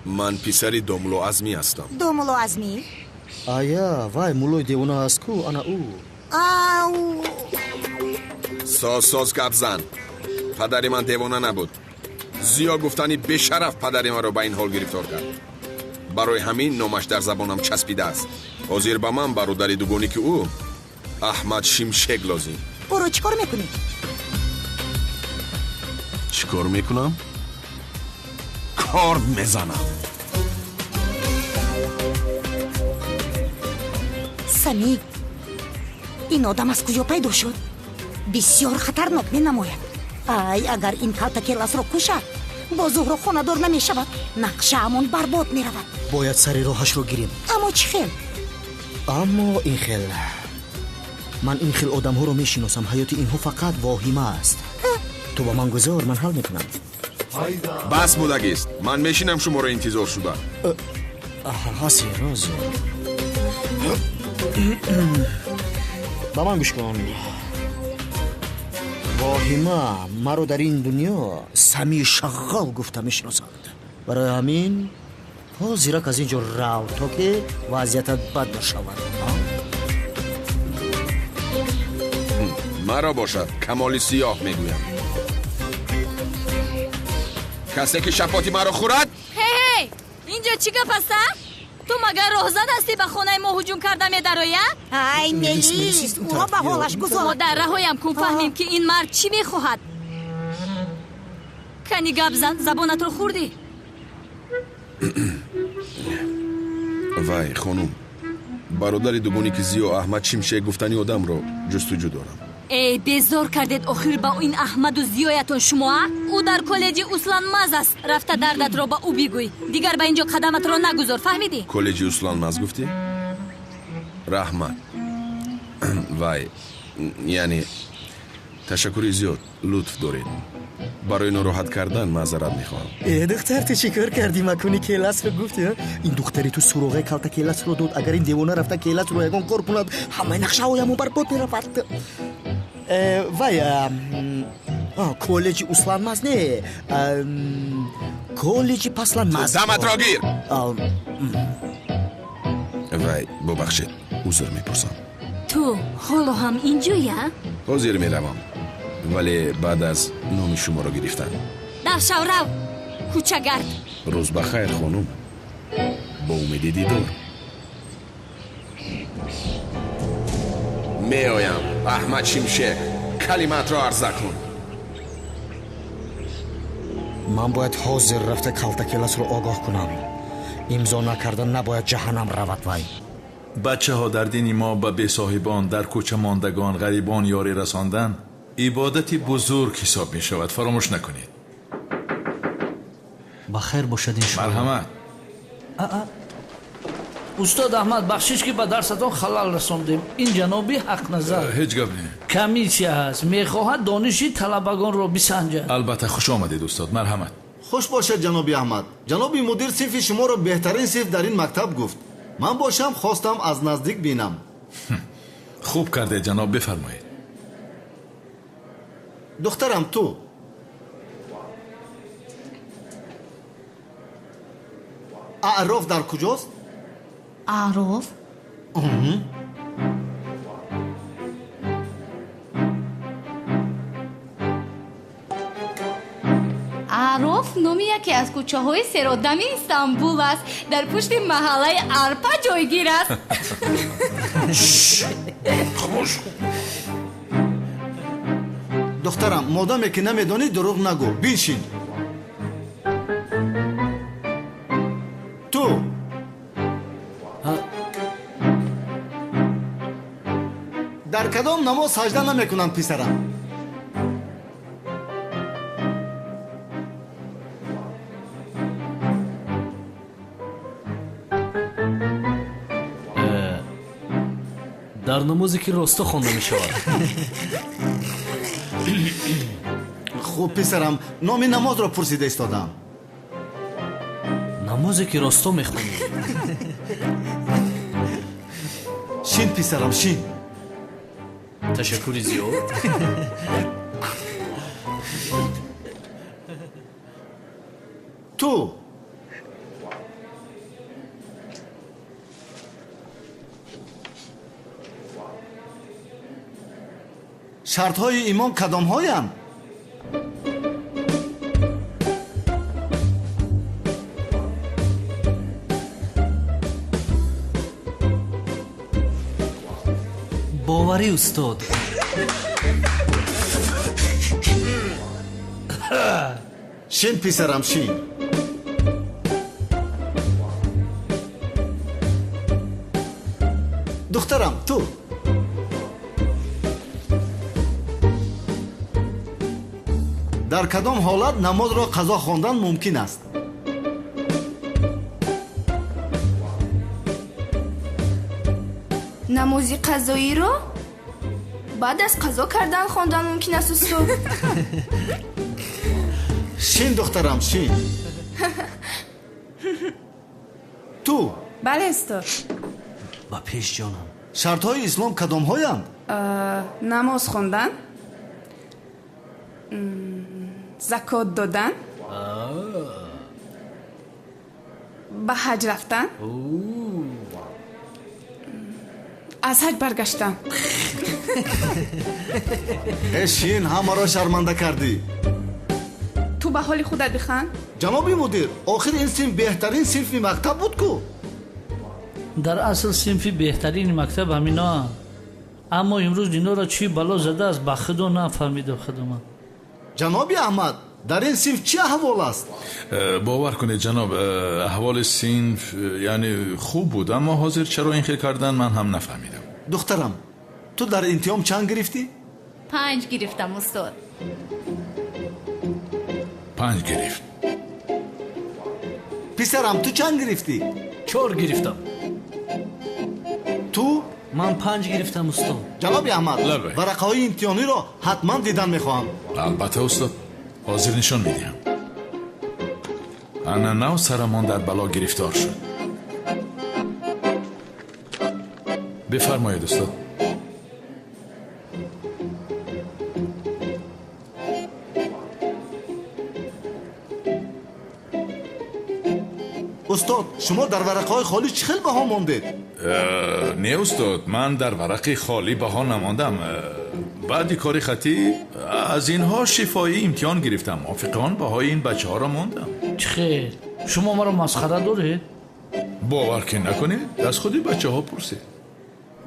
Ман писари Домулло Азмӣ ҳастам. Домулло Азмӣ? Ая, вай муллои девона аст ку, ана ӯ. Ау! Соз, соз гап зан. Падари ман девона набуд. Зиё гуфтани бешараф падари маро ба ин ҳол гирифтор кард. Барои ҳамин номаш дар забонам часпидааст. Ҳозир ба ман бародари дугонӣ ки ӯ Аҳмад Шимшек лозим. Ӯро чӣ кор мекунӣ? Чӣ кор мекунам? Корд мезанам. Самӣ, ин одам аз куҷо пайдо шуд? Бисёр хатарнок менамояд. Ай, агар ин Калтакеласро кушад, бо Зуҳро хонадор намешавад. Нақшаамон барбод меравад. Бояд сари роҳашро гирем. Аммо чӣ хел? Аммо ин хел. Ман ин хел одамҳоро мешиносам. Ҳаёти инҳо фақат воҳима аст. Ту ба ман гузор, ман ҳал мекунам. Бас будагист. Ман мешинам шуморо интизор шуда. Ҳозир, ҳозир. Ба ман гӯш кун. Воҳима маро дар ин дунё Самии Шағғол гуфта мешиносанд. Барои ҳамин ҳозирак аз ин ҷо рав, то ки вазъиятат бад нашавад. Маро бошад Камоли Сиёҳ мегӯянд. Касе ки шапоти маро хӯрад. Ҳей, инҷо чӣ гап аст, а? Ту магар роҳзан ҳастӣ, ба хонаи мо ҳуҷум карда медароӣ, а? Ай, Мелис, ӯро ба ҳолаш гузор. Модар, раҳоям кун, фаҳмем ки ин мард чӣ мехоҳад. Кани гап зан, забонатро хӯрдӣ. Вай, хонум, бародари дугоне ки Зиё Аҳмад Шимшек гуфтани одамро ҷустуҷӯ дорам. Эй, безор кардед охир ба ин Аҳмаду Зиёятон шумо, а? Ӯ дар коллеҷи Усланмаз аст. Рафта дардатро ба ӯ бигӯй. Дигар ба инҷо қадаматро нагузор, фаҳмидӣ? Коллеҷи Усланмаз гуфтӣ? Раҳмат. Вай, яъне ташаккури зиёд, лутф доред. Барои нороҳат кардан маъзарат мехоҳам. Э, духтар, ту чӣ кор кардӣ? Макони Келасро гуфтӣ? Ин духтари ту суроғаи калта Келасро дод. Агар ин девона рафта Келасро ягон кор кунад, ҳамаи нақшаҳоямон барбод меравад. Вай, коллеҷи Усланмаз не, коллеҷи Пасланмаз. Даматро гир! Вай, бубахшед, узр мепурсам. Ту ҳоло ҳам инҷоя? Ҳозир меравам, вале баъд аз номи шуморо гирифтан. Давшав, рав, кӯчагард. Рӯз ба хайр, хонум. Бо умеди дидор. Меоям, Аҳмад Шимшек, калимаатро арза кун. Ман бояд ҳозир рафта Калтакеласро огоҳ кунам. Имзо накарда набояд ҷаҳаннам равад вай. Бачаҳо, дар дини мо ба бесоҳибон, дар кӯча мондагон, ғарибон ёрӣ расондан ибодати бузург ҳисоб мешавад. Фаромӯш накунед. Ба хайр бошад, иншоалло. Марҳамат. Устод Аҳмад, бахшиш ки ба дарсатон халал расондем. Ин ҷаноби Ҳақназар. Ҳеҷ гап не. Комиссия ҳаст, мехоҳад дониши талабагонро бисанҷад. Албатта, хуш омадед, устод. Марҳамат. Хуш бошед, ҷаноби Аҳмад. Ҷаноби мудир синфи шуморо беҳтарин синф дар ин мактаб гуфт. Ман бошам хостам аз наздик бинам. Хуб кардед, ҷаноб, бифармоед. Духтарам, ту аъроф дар куҷост? Аъроф? Аъроф номи яке аз кӯчаҳои серодами Истанбул аст. Дар пушти маҳаллаи Арпа ҷойгир аст. Хомӯш. Духтарам, модаме ки намедонӣ, дурӯғ нагӯ. Биншин. Ту дар кадом намоз саҷда намекунанд, писарам? Дар намозе ки росто хонда мешавад. Хуб, писарам, номи намозро пурсида истодам. Намозе ки росто мехонӣ. Шин, писарам, шин. Ташаккури зиёд. Ту шартҳои имон кадомҳоянд? Боварӣ, устод. Шин, писарам, шин. Духтарам, ту дар кадом ҳолат намозро қазо хондан мумкин аст? Намози қазоиро баъд аз қазо кардан хондан мумкин аст, устод. Шин, духтарам, шин. Ту Бале, устод. Ба пеш, ҷонам. Шартҳои ислом кадомҳоянд? Намоз хондан, закот додан, ба ҳаҷ рафтан, Аз ҳаҷ баргаштам. Э шин, ҳамаро шарманда кардӣ. Ту ба ҳоли худат биханд. Ҷаноби мудир, охир ин синф беҳтарин синфи мактаб буд ку? Дар асл синфи беҳтарини мактаб ҳаминоанд. Аммо имрӯз инҳоро чӣ бало задааст, ба худо нафаҳмидам худаман. Ҷаноби Аҳмад, дар ин синф чӣ аҳвол аст? Бовар кунед ҷаноб, аҳволи синф яъне хуб буд, аммо ҳозир чаро ин хел кардан ман ҳам нафаҳмидам. Духтарам, ту дар имтиҳон чанд гирифтӣ? 5 гирифтам устод. 5 гирифт. Писарам, ту чанд гирифтӣ? 4 гирифтам. Ту? Ман 5 гирифтам устод. Ҷаноби Аҳмад, варақаҳои имтиҳониро ҳатман дидан мехоҳам. Албатта устод, ҳозир нишон медиҳам. Ана нав сарамон дар бало гирифтор шуд. Бифармоед устод. Устод, шумо дар варақаҳои холӣ чӣ хел баҳо мондед? Не устод, ман дар варақи холӣ баҳо намондам. Баъди кори хатӣ аз инҳо шифоӣ имтиҳон гирифтам. Мувофиқон баҳои ин бачаҳоро мондам. Чӣ хел? Шумо маро масхара доред? Бовар ки накунед, аз худи бачаҳо пурсед.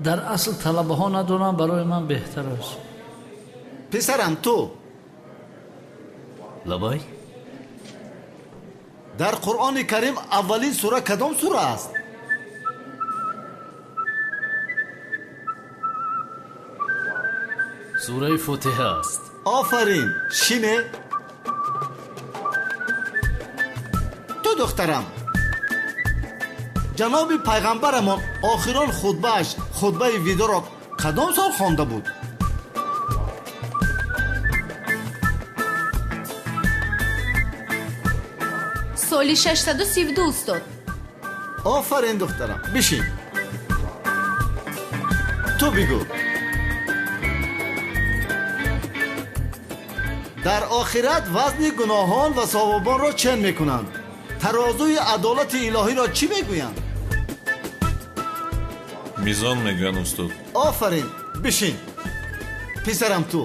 Дар асл талабаҳо надорам, барои ман беҳтар аст. Писарам, ту? Лабай? Дар Қуръони Карим аввалин сура кадом сура аст? Сураи Фотиҳа аст. Офарин, шине. Ту духтарам, ҷаноби пайғамбарамон охирон хутбааш, хутбаи видоро кадом сол хонда буд? Соли 632 устод. Офарин духтарам, бишин. Ту бигӯ. Дар охират вазни гуноҳон ва савобонро чен мекунанд. Тарозуи адолати илоҳиро чӣ мегӯянд? Мизон мегӯянд устод. Офарин, бишин. Писарам, ту.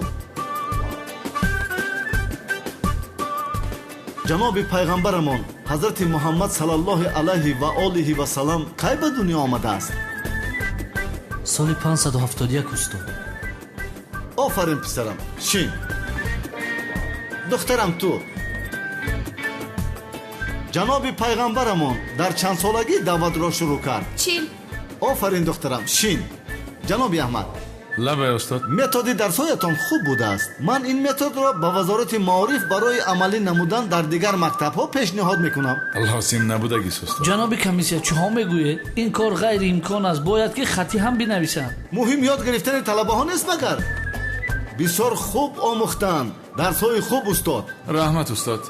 Ҷаноби пайғамбарамон ҳазрати Муҳаммад саллаллоҳи алайҳи ва олиҳи ва саллам кай ба дунё омадааст? Соли 571 устод. Офарин писарам, шин. Духтарам, ту. Ҷаноби пайғамбарамон дар чанд солагӣ даъватро шурӯъ кард? 40. Офарин духтарам, шин. Ҷаноби Аҳмад. Лабай устод. Методи дарсҳоятон хуб будааст. Ман ин методро ба вазорати маориф барои амалӣ намудан дар дигар мактабҳо пешниҳод мекунам. Лозим набудагист устод. Ҷаноби комиссия, чиҳо мегӯед? Ин кор ғайриимкон аст. Бояд ки хатӣ ҳам бинависанд. Муҳим ёд гирифтани талабаҳо нест магар? Бисёр хуб омӯхтанд. Дарсҳои хуб устод. Раҳмат устод.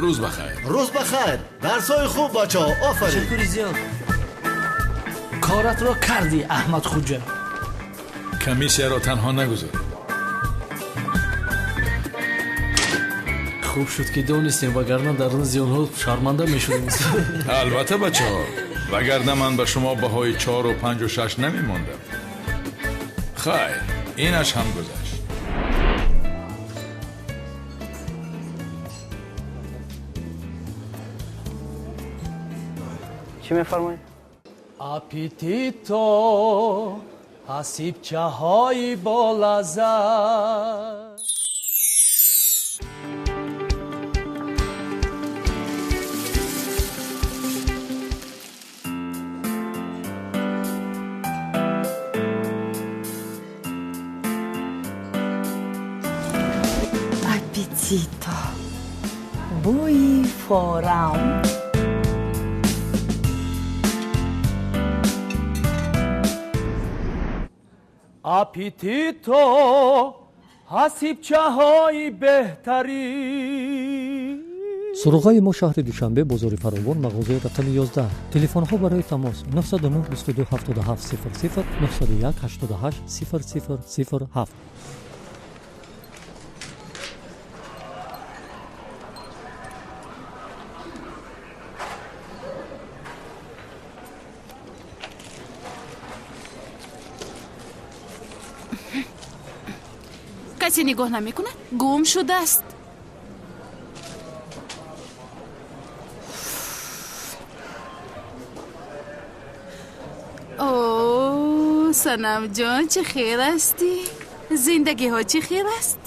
Рӯз ба хайр. Рӯз ба хайр. Дарсҳои хуб бачаҳо. Офарин. Ташаккури зиёд. Коратро кардӣ Аҳмад Хуҷа. Комиссияро танҳо нагузор. Хуб шуд ки донистем, вагарна дар назди онҳо шарманда мешудем. Албатта бачаҳо, вагарна ман ба шумо баҳои 4 ва 5 ва 6 намемондам. Хайр, инаш ҳам гузашт. Чӣ мефармоед? Аппетито, ҳасибчаҳои болаззат. Аппетито, бӯи форам. Аппетито, ҳасибчаҳои беҳтарин. Суроғаи мо шаҳри Душанбе, бозори Фаровон, мағозаи рақами 11. Телефонҳо барои тамос 909 22 77 00 901 88 00 07. Касе нигоҳ намекунад? Гум шудааст. О, Санамҷон, чӣ хел ҳастӣ? Зиндагиҳо чӣ хел аст?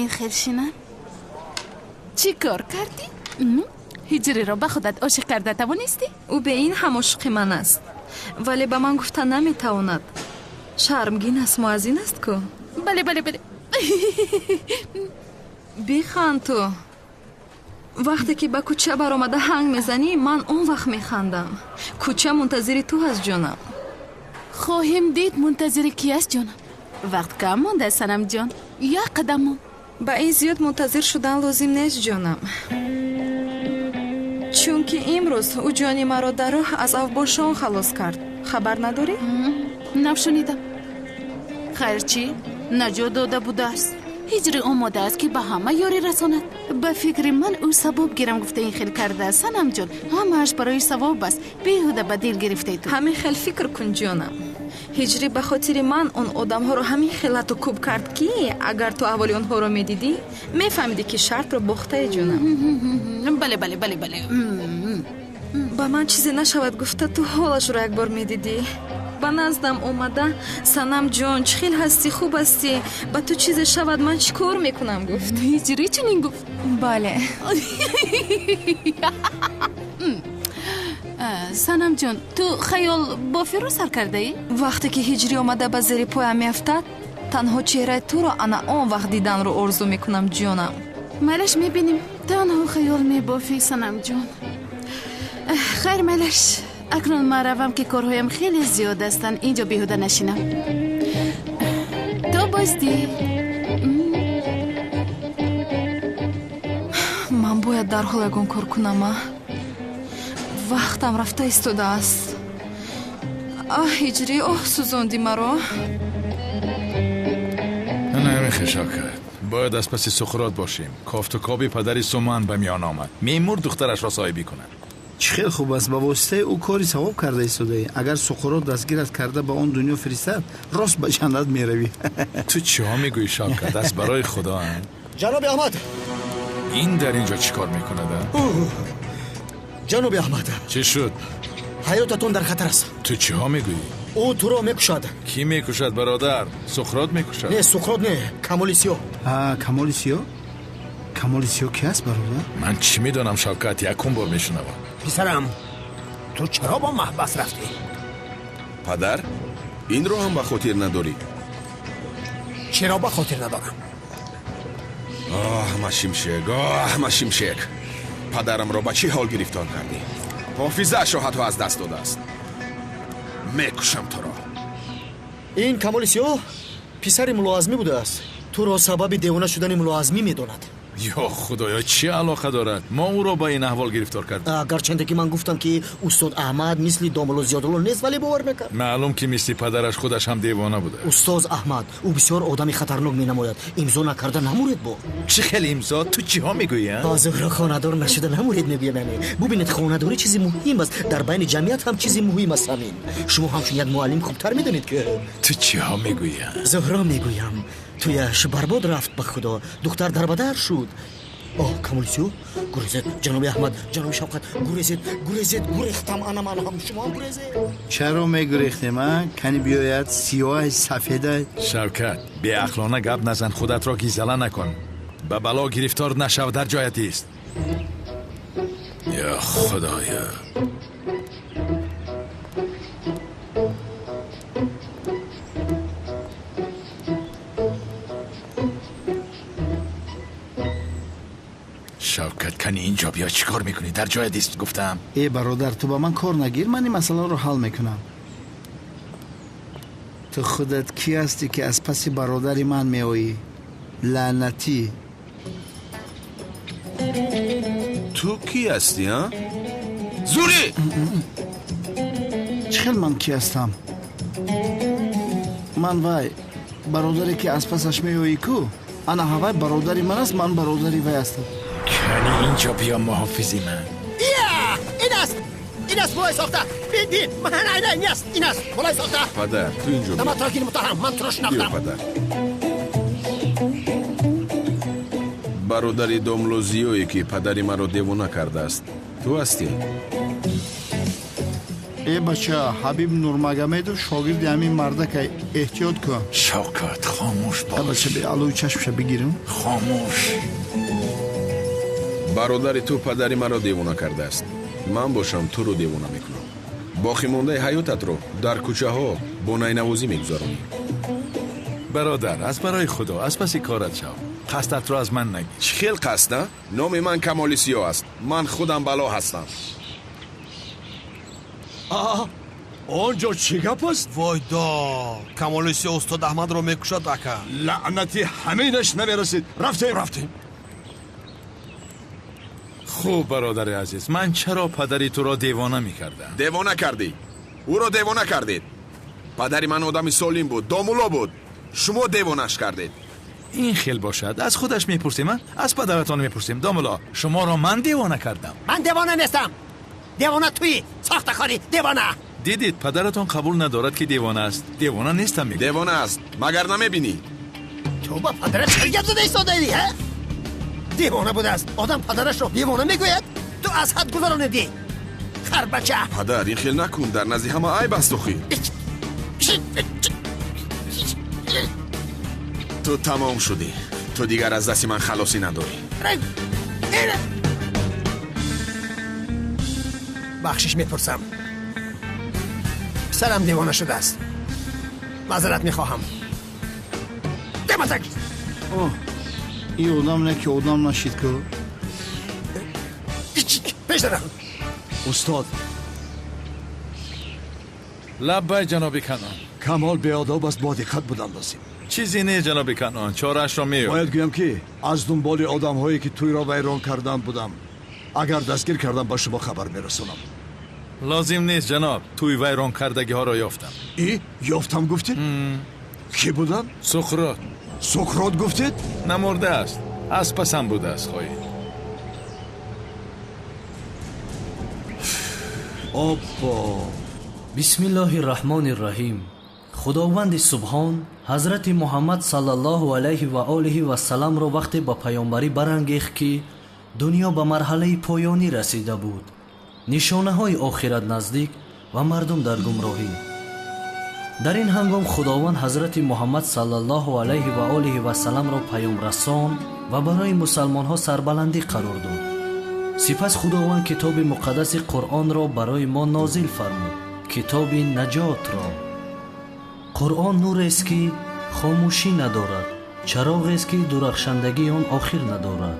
Ин хел шинам. Чӣ кор кардӣ? Ҳиҷриро ба худат ошиқ карда тавонистӣ? Ӯ бе ин ҳам ошиқи ман аст, вале ба ман гуфта наметавонад. Шармгин аст, муаззин аст ку? Бале, бале, бале. Биханд ту. Вақте ки ба кӯча баромада ҳанг мезанӣ, ман он вақт механдам. Кӯча мунтазири ту ҳаст, ҷонам. Хоҳем дид мунтазири ки аст, ҷонам. Вақт кам монда, Санамҷон. Як қадам мон. Ба ин зиёд мунтазир шудан лозим нест, ҷонам. Чунки имрӯз ӯ ҷони маро дар роҳ аз авбошон халос кард. Хабар надорӣ? Нашунидам. Хайр чӣ? Наҷот дода будааст. Ҳиҷри омодааст ки ба ҳама ёрӣ расонад. Ба фикри ман ӯ савоб гирам гуфта ин хел кардааст. Санамҷон, ҳамааш барои савоб аст. Беҳуда ба дил гирифтаи ту. Ҳамин хел фикр кун, ҷонам. Ҳиҷрӣ ба хотири ман он одамҳоро ҳамин хел лату кӯб кард, ки агар ту аҳволи онҳоро медидӣ, мефаҳмидӣ ки шартро бохтаи, ҷонам. Бале, бале, бале, бале. Ба ман чизе нашавад гуфта ту ҳолашро як бор медидӣ. Ба наздам омада, Санамҷон, чӣ хел ҳастӣ, хуб ҳастӣ? Ба ту чизе шавад, ман чӣ кор мекунам? Гуфт. Ҳиҷрӣ чунин гуфт? Бале. Санамҷон, ту хаёл бофиро сар кардаӣ? Вақте ки ҳиҷрӣ омада ба зери поям меафтад, танҳо чеҳраи туро ана он вақт диданро орзу мекунам, ҷонам. Майлаш, мебинем. Танҳо хаёл мебофӣ, Санамҷон. Хайр, майлаш. Акнун ман равам, ки корҳоям хеле зиёд ҳастанд. Инҷо беҳуда нашинам. То боздид. Ман бояд дарҳол ягон кор кунам, а? Вақтам рафта истодааст. Аҳ, ҳиҷрӣ, оҳ, сӯзонди маро. Намехе, Шавкат. Бояд аз паси Суқрот бошем. Кофтукоби падари Суман ба миён омад. Мемур духтарашро соҳибӣ кунад. Чӣ хел хуб аст, ба воситаи ӯ кори савоб карда истодаӣ. Агар Суқрот дастгират карда ба он дунё фиристад, рост ба ҷаннат меравӣ. Ту чиҳо мегӯӣ, Шавкат? Аст барои Худо. Ҷаноби Аҳмад! Ин дар инҷо чӣ кор мекунад? Ҷаноби Аҳмад! Чӣ шуд? Ҳаётатон дар хатар аст. Ту чиҳо мегӯӣ? Ӯ туро мекушад. Кӣ мекушад, бародар? Суқрот мекушад? Не, Суқрот не, Камоли Сиёҳ. Камоли Сиёҳ? Камоли Сиёҳ ки аст, бародар? Ман чӣ медонам, Шавкат, якум бор мешунавам. Писарам, ту чаро ба маҳбас рафтӣ? Падар, инро ҳам ба хотир надорӣ? Чаро ба хотир надорам? Оҳ, Машимшек, оҳ, Машимшек, падарамро ба чӣ ҳол гирифтор кардӣ? Ҳофизаашро ҳатто аз даст додааст. Мекушам туро. Ин Камоли Сиёҳ писари Муллоазмӣ будааст. Туро сабаби девона шудани Муллоазмӣ медонад. Ё худоё, чӣ алоқа дорад? Мо ӯро ба ин аҳвол гирифтор кардем. Гарчанде ки ман гуфтам, ки устод Аҳмад мисли домулло Зиёдулло нест, вале бовар накард. Маълум ки мисли падараш худаш ҳам девона буда. Устоз Аҳмад, ӯ бисёр одами хатарнок менамояд. Имзо накарда намуред бо. Чӣ хел имзо? Ту чиҳо мегӯӣ? Зуҳро хонадор нашуда намуред мегӯям. Яъне бубинед, хонадорӣ чизи муҳим аст. Дар байни ҷамъият ҳам чизи муҳим аст ҳамин. Шумо ҳамчун як муаллим хубтар медонед ки. Ту чиҳо мегӯӣ? Зуҳро мегӯям. Туяш барбод рафт ба худо. Духтар дарбадар шуд. Оҳ, Камоли Сиёҳ, гурезед, ҷаноби Аҳмад, ҷаноби Шавқат, гурезед, гурезед, гурехтам, ана ман ҳам, шумо ҳам гурезед. Чаро мегурехтем, а? Кани биёяд, сиёҳ, сафеда. Шавкат, беақлона гап назан, худатро гизала накун. Ба бало гирифтор нашав, дар ҷоят ист. Ё худоё. Шавкат, кани инҷо биё, чӣ кор мекунӣ? Дар ҷоят ист гуфтам. Э, бародар, ту ба ман кор нагир, ман ин масъаларо ҳал мекунам. Ту худат кӣ ҳастӣ, ки аз паси бародари ман меоӣ? Лаънатӣ. Ту кӣ ҳастӣ, а? Зурӣ! Чӣ хел ман кӣ ҳастам? Ман вай бародаре ки аз пасаш меоӣ ку? Ана ҳавай бародари ман аст, ман бародари вай ҳастам. Кани инҷо биё, муҳофизи ман. Ин аст, ин аст, пулай сохта. Бин, бин, ман айна ин аст, ин аст. Болай сохта. Падар, ту инҷо биё. Наматракини муттаҳам, ман туро Биё, шинохтам. падар. Бародари домло Зиёе, ки падари маро девона кардааст, ту ҳастӣ? Э бача, Ҳабиб Нурмагомедов шогирди ҳамин мардака, эҳтиёт кун. Шавкат, хомӯш бош. Бача, бе аллои чашмша бигирам. Хомӯш. Бародари ту падари маро девона кардааст. Ман бошам туро девона мекунам. Боқимондаи ҳаётатро дар кӯчаҳо бо найнавозӣ мегузаронӣ. Бародар, аз барои Худо, аз паси корат шав. Қасдатро аз ман нагир. Чӣ хел қасд, а? Номи ман Камоли Сиёҳ аст. Ман худам бало ҳастам. Он ҷо чӣ гап аст? Войдо, Камоли Сиёҳ устод Аҳмадро мекушад, ака. Лаънати ҳаминаш намерасид. Рафтем, рафтем. Хуб, бародари азиз, ман чаро падари туро девона мекардам? Девона кардӣ. Ӯро девона кардед. Падари ман одами солим буд, домулло буд. Шумо девонаш кардед. Ин хел бошад, аз худаш мепурсем, а? Аз падаратон мепурсем. Домулло, шуморо ман девона кардам? Ман девона нестам. Девона туӣ, сохтакори девона. Дидед, падаратон қабул надорад, ки девона аст. Девона нестам, мегӯяд. Девона аст, магар намебинӣ? Ту ба падарат чӣ гап зада истодаӣ, ҳа? Девона будааст. Одам падарашро девона мегӯяд? Ту аз ҳад гузаронидӣ. Харбача. Падар, ин хел накун, дар назди ҳама айб аст охӣ. Ту тамом шудӣ. Ту дигар аз дасти ман халосӣ надорӣ. Бахшиш мепурсам. Писарам девона шудааст. Маъзарат мехоҳам. Дематак! Оҳ, ин одам не ки одам нашид ку. Пеш дарам. Устод. Лаббай, ҷаноби Канон. Камол беодоб аст, бо диққат будан лозим. Чизе не, ҷаноби Канон, чораашро меёб. Бояд гӯям, ки аз дунболи одамҳое, ки тӯйро вайрон карданд, будам. Агар дастгир кардам, ба шумо хабар мерасонам. Лозим нест, ҷаноб, тӯй вайрон кардагиҳоро ёфтам. И ёфтам гуфтед? Кӣ буданд? Суқрот. Суқрот гуфтед? Намурдааст, аз пасам будааст, хоҳед. Оппо. Бисмиллоҳи раҳмони раҳим. Худованди субҳон ҳазрати Муҳаммад саллаллоҳу алайҳи ва олиҳи вассаламро вақте ба паёмбарӣ барангехт, ки дунё ба марҳалаи поёнӣ расида буд, нишонаҳои охират наздик ва мардум дар гумроҳӣ. Дар ин ҳангом Худованд ҳазрати Муҳаммад саллаллоҳу алайҳи ва олиҳи вассаламро паёмрасон ва барои мусалмонҳо сарбаландӣ қарор дод. Сипас Худованд китоби муқаддаси Қуръонро барои мо нозил фармуд, китоби наҷотро. Қуръон нурест, ки хомӯшӣ надорад, чароғест, ки дурахшандагии он охир надорад,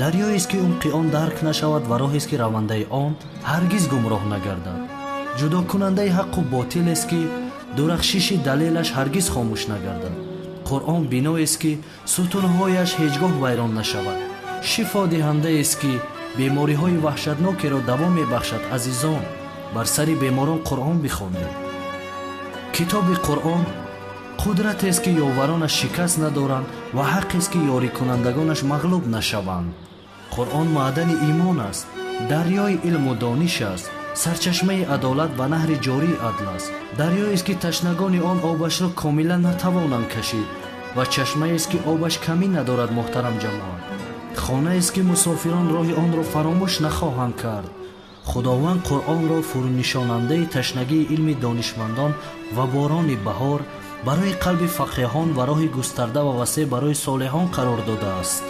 дарёест, ки умқи он дарк нашавад ва роҳест, ки равандаи он ҳаргиз гумроҳ нагардад, ҷудокунандаи ҳаққу ботилест, ки дурахшиши далелаш ҳаргиз хомӯш нагардад. Қуръон биноест, ки сутунҳояш ҳеҷ гоҳ вайрон нашавад, шифодиҳандаест, ки бемориҳои ваҳшатнокеро даво мебахшад. Азизон, бар сари беморон Қуръон бихонед. Китоби Қуръон қудратест, ки ёваронаш шикаст надоранд ва ҳаққест, ки ёрикунандагонаш мағлуб нашаванд. Қуръон маъдани имон аст, дарёи илму дониш аст, сарчашмаи адолат ва наҳри ҷории адл аст, дарёест, ки ташнагони он обашро комилан натавонанд кашид ва чашмаест, ки обаш камӣ надорад. Муҳтарам ҷамоат, хонаест, ки мусофирон роҳи онро фаромӯш нахоҳанд кард. Худованд Қуръонро фурӯнишонандаи ташнагии илми донишмандон ва борони баҳор барои қалби фақеҳон ва роҳи густарда ва васеъ барои солеҳон қарор додааст.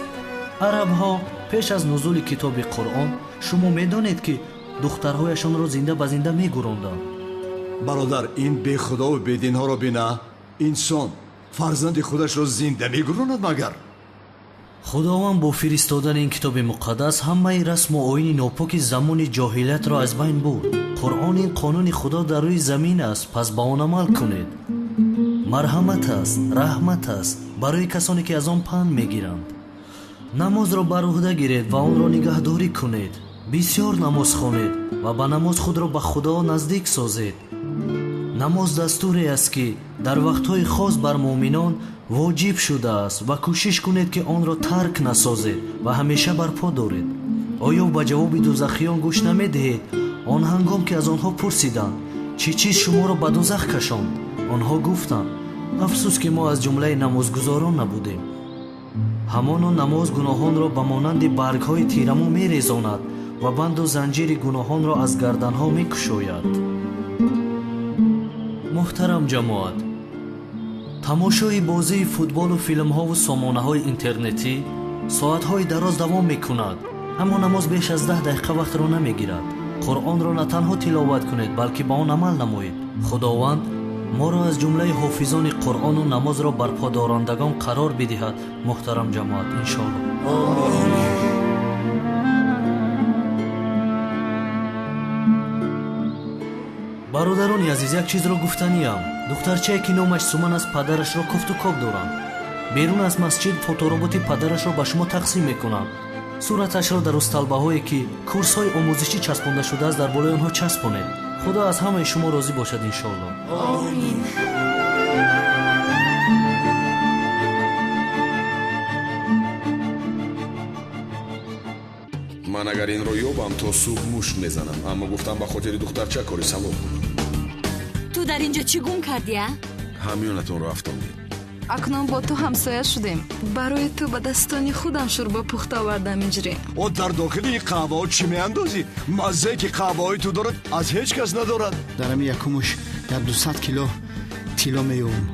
Арабҳо пеш аз нузули китоби Қуръон, шумо медонед, ки духтарҳояшонро зинда ба зинда мегуронданд. Бародар, ин бехудову бединҳоро бина. Инсон фарзанди худашро зинда мегуронад магар? Худованд бо фиристодани ин китоби муқаддас ҳамаи расму оини нопоки замони ҷоҳилиятро аз байн бурд. Қуръон ин қонуни Худо дар рӯи замин аст, пас ба он амал кунед. Марҳамат аст, раҳмат аст барои касоне, ки аз он панд мегиранд. Намозро бар уҳда гиред ва онро нигаҳдорӣ кунед. Бисёр намоз хонед ва ба намоз худро ба Худо наздик созед. Намоз дастуре аст, ки дар вақтҳои хос бар муъминон воҷиб шудааст ва кӯшиш кунед, ки онро тарк насозед ва ҳамеша барпо доред. Оё ба ҷавоби дузахиён гӯш намедиҳед? Он ҳангом ки аз онҳо пурсиданд, чӣ чиз шуморо ба дӯзах кашонд, онҳо гуфтанд: афсӯс ки мо аз ҷумлаи намозгузорон набудем. Ҳамоно намоз гуноҳонро ба монанди баргҳои тирамӯ мерезонад ва банду занҷири гуноҳонро аз гарданҳо мекушояд. Муҳтарам ҷамоат, тамошои бозии футболу филмҳову сомонаҳои интернетӣ соатҳои дароз давом мекунад, аммо намоз беш аз 10 дақиқа вақтро намегирад. Қуръонро на танҳо тиловат кунед, балки ба он амал намоед. Худованд моро аз ҷумлаи ҳофизони Қуръону намозро барподорандагон қарор бидиҳад. Муҳтарам ҷамоат, иншоаллоҳ. Бародарони азиз, як чизро гуфтаниям. Духтарчае ки номаш Суман аст, падарашро кофту коб доранд. Берун аз масҷид фотороботи падарашро ба шумо тақсим мекунанд. Сураташро дар усталбаҳое ки курсҳои омӯзишӣ часпонда шудааст, дар болои онҳо часпонед. Худо аз ҳамаи шумо розӣ бошад, иншоаллоҳ. Омин. Ман агар инро ёбам, то субҳ мушт мезанам, аммо гуфтам ба хотири духтарча кори савоб. Ту дар инҷо чӣ гум кардӣ, а? Ҳамёнатонро афтондед. Акнун бо ту ҳамсоя шудем. Барои ту ба дастони худам шӯрбо пухта овардам, иҷрӣ. О, дар дохили ин қаҳваҳо чӣ меандозӣ? Маззае ки қаҳваҳои ту дорад, аз ҳеҷ кас надорад. Дар ҳамин якумуш як 200 кило тилло меёбам.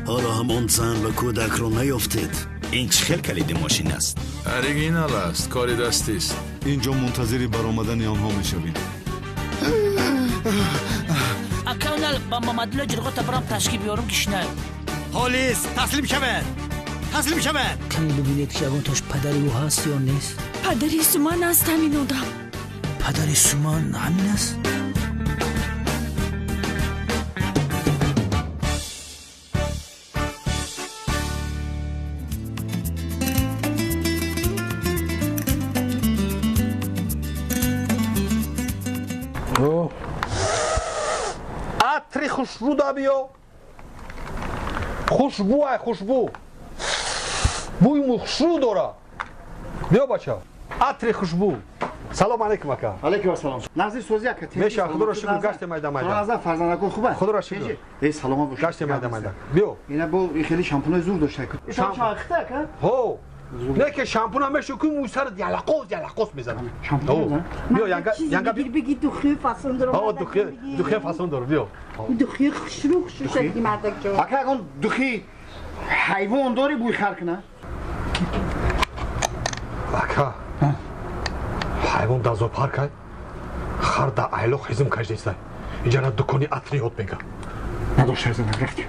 Ҳоло ҳамон зан ва кӯдакро наёфтед. Ин чӣ хел калиди мошин аст? Оригинал аст, кори дастист. Инҷо мунтазири баромадани онҳо мешавем. Акаунал ба Мамадулло ҷирғота барам ташкил биёрам, кишнай. Полис, таслим шавед! Таслим шавед! Каме бибинед, ки ягонташ падари ӯ ҳаст ё нест. Падари Суман аст ҳамин одам. Падари Суман ҳамин аст? Атри хушбӯ да биё. Хушбӯ, ай хушбӯ. Бӯи хушрӯ дора. Биё, бача. Атри хушбӯ. Салом алейкум, ака. Алейкум ассалом. Нағзи сӯзи, ака. Меша, худоро шукр, гаште майда майда. Назар фарзандако хуб аст. Худоро шукр. Эй, саломат бош. Гаште майда майда. Биё. Ина бо хеле шампунои зур дошта. Шампун ака? Ҳо. Не ки шампуна мешу ки мӯй сарат ялақос ялақос мезанад. Шампун. Биё, янга янга бигир, биги духи фасон дорам. Ҳо, духи фасон дорам, биё. Духи хушрӯ хушрӯ шади мардак ҷон. Ака, ягон духи ҳайвон дори бӯй хар куна? Ака. Ҳайвон дар зоопарк ай. Хар дар айлоқ ҳизм кашдестай. Инҷа дукони атри ёд мега. Надошта занам, рафтем.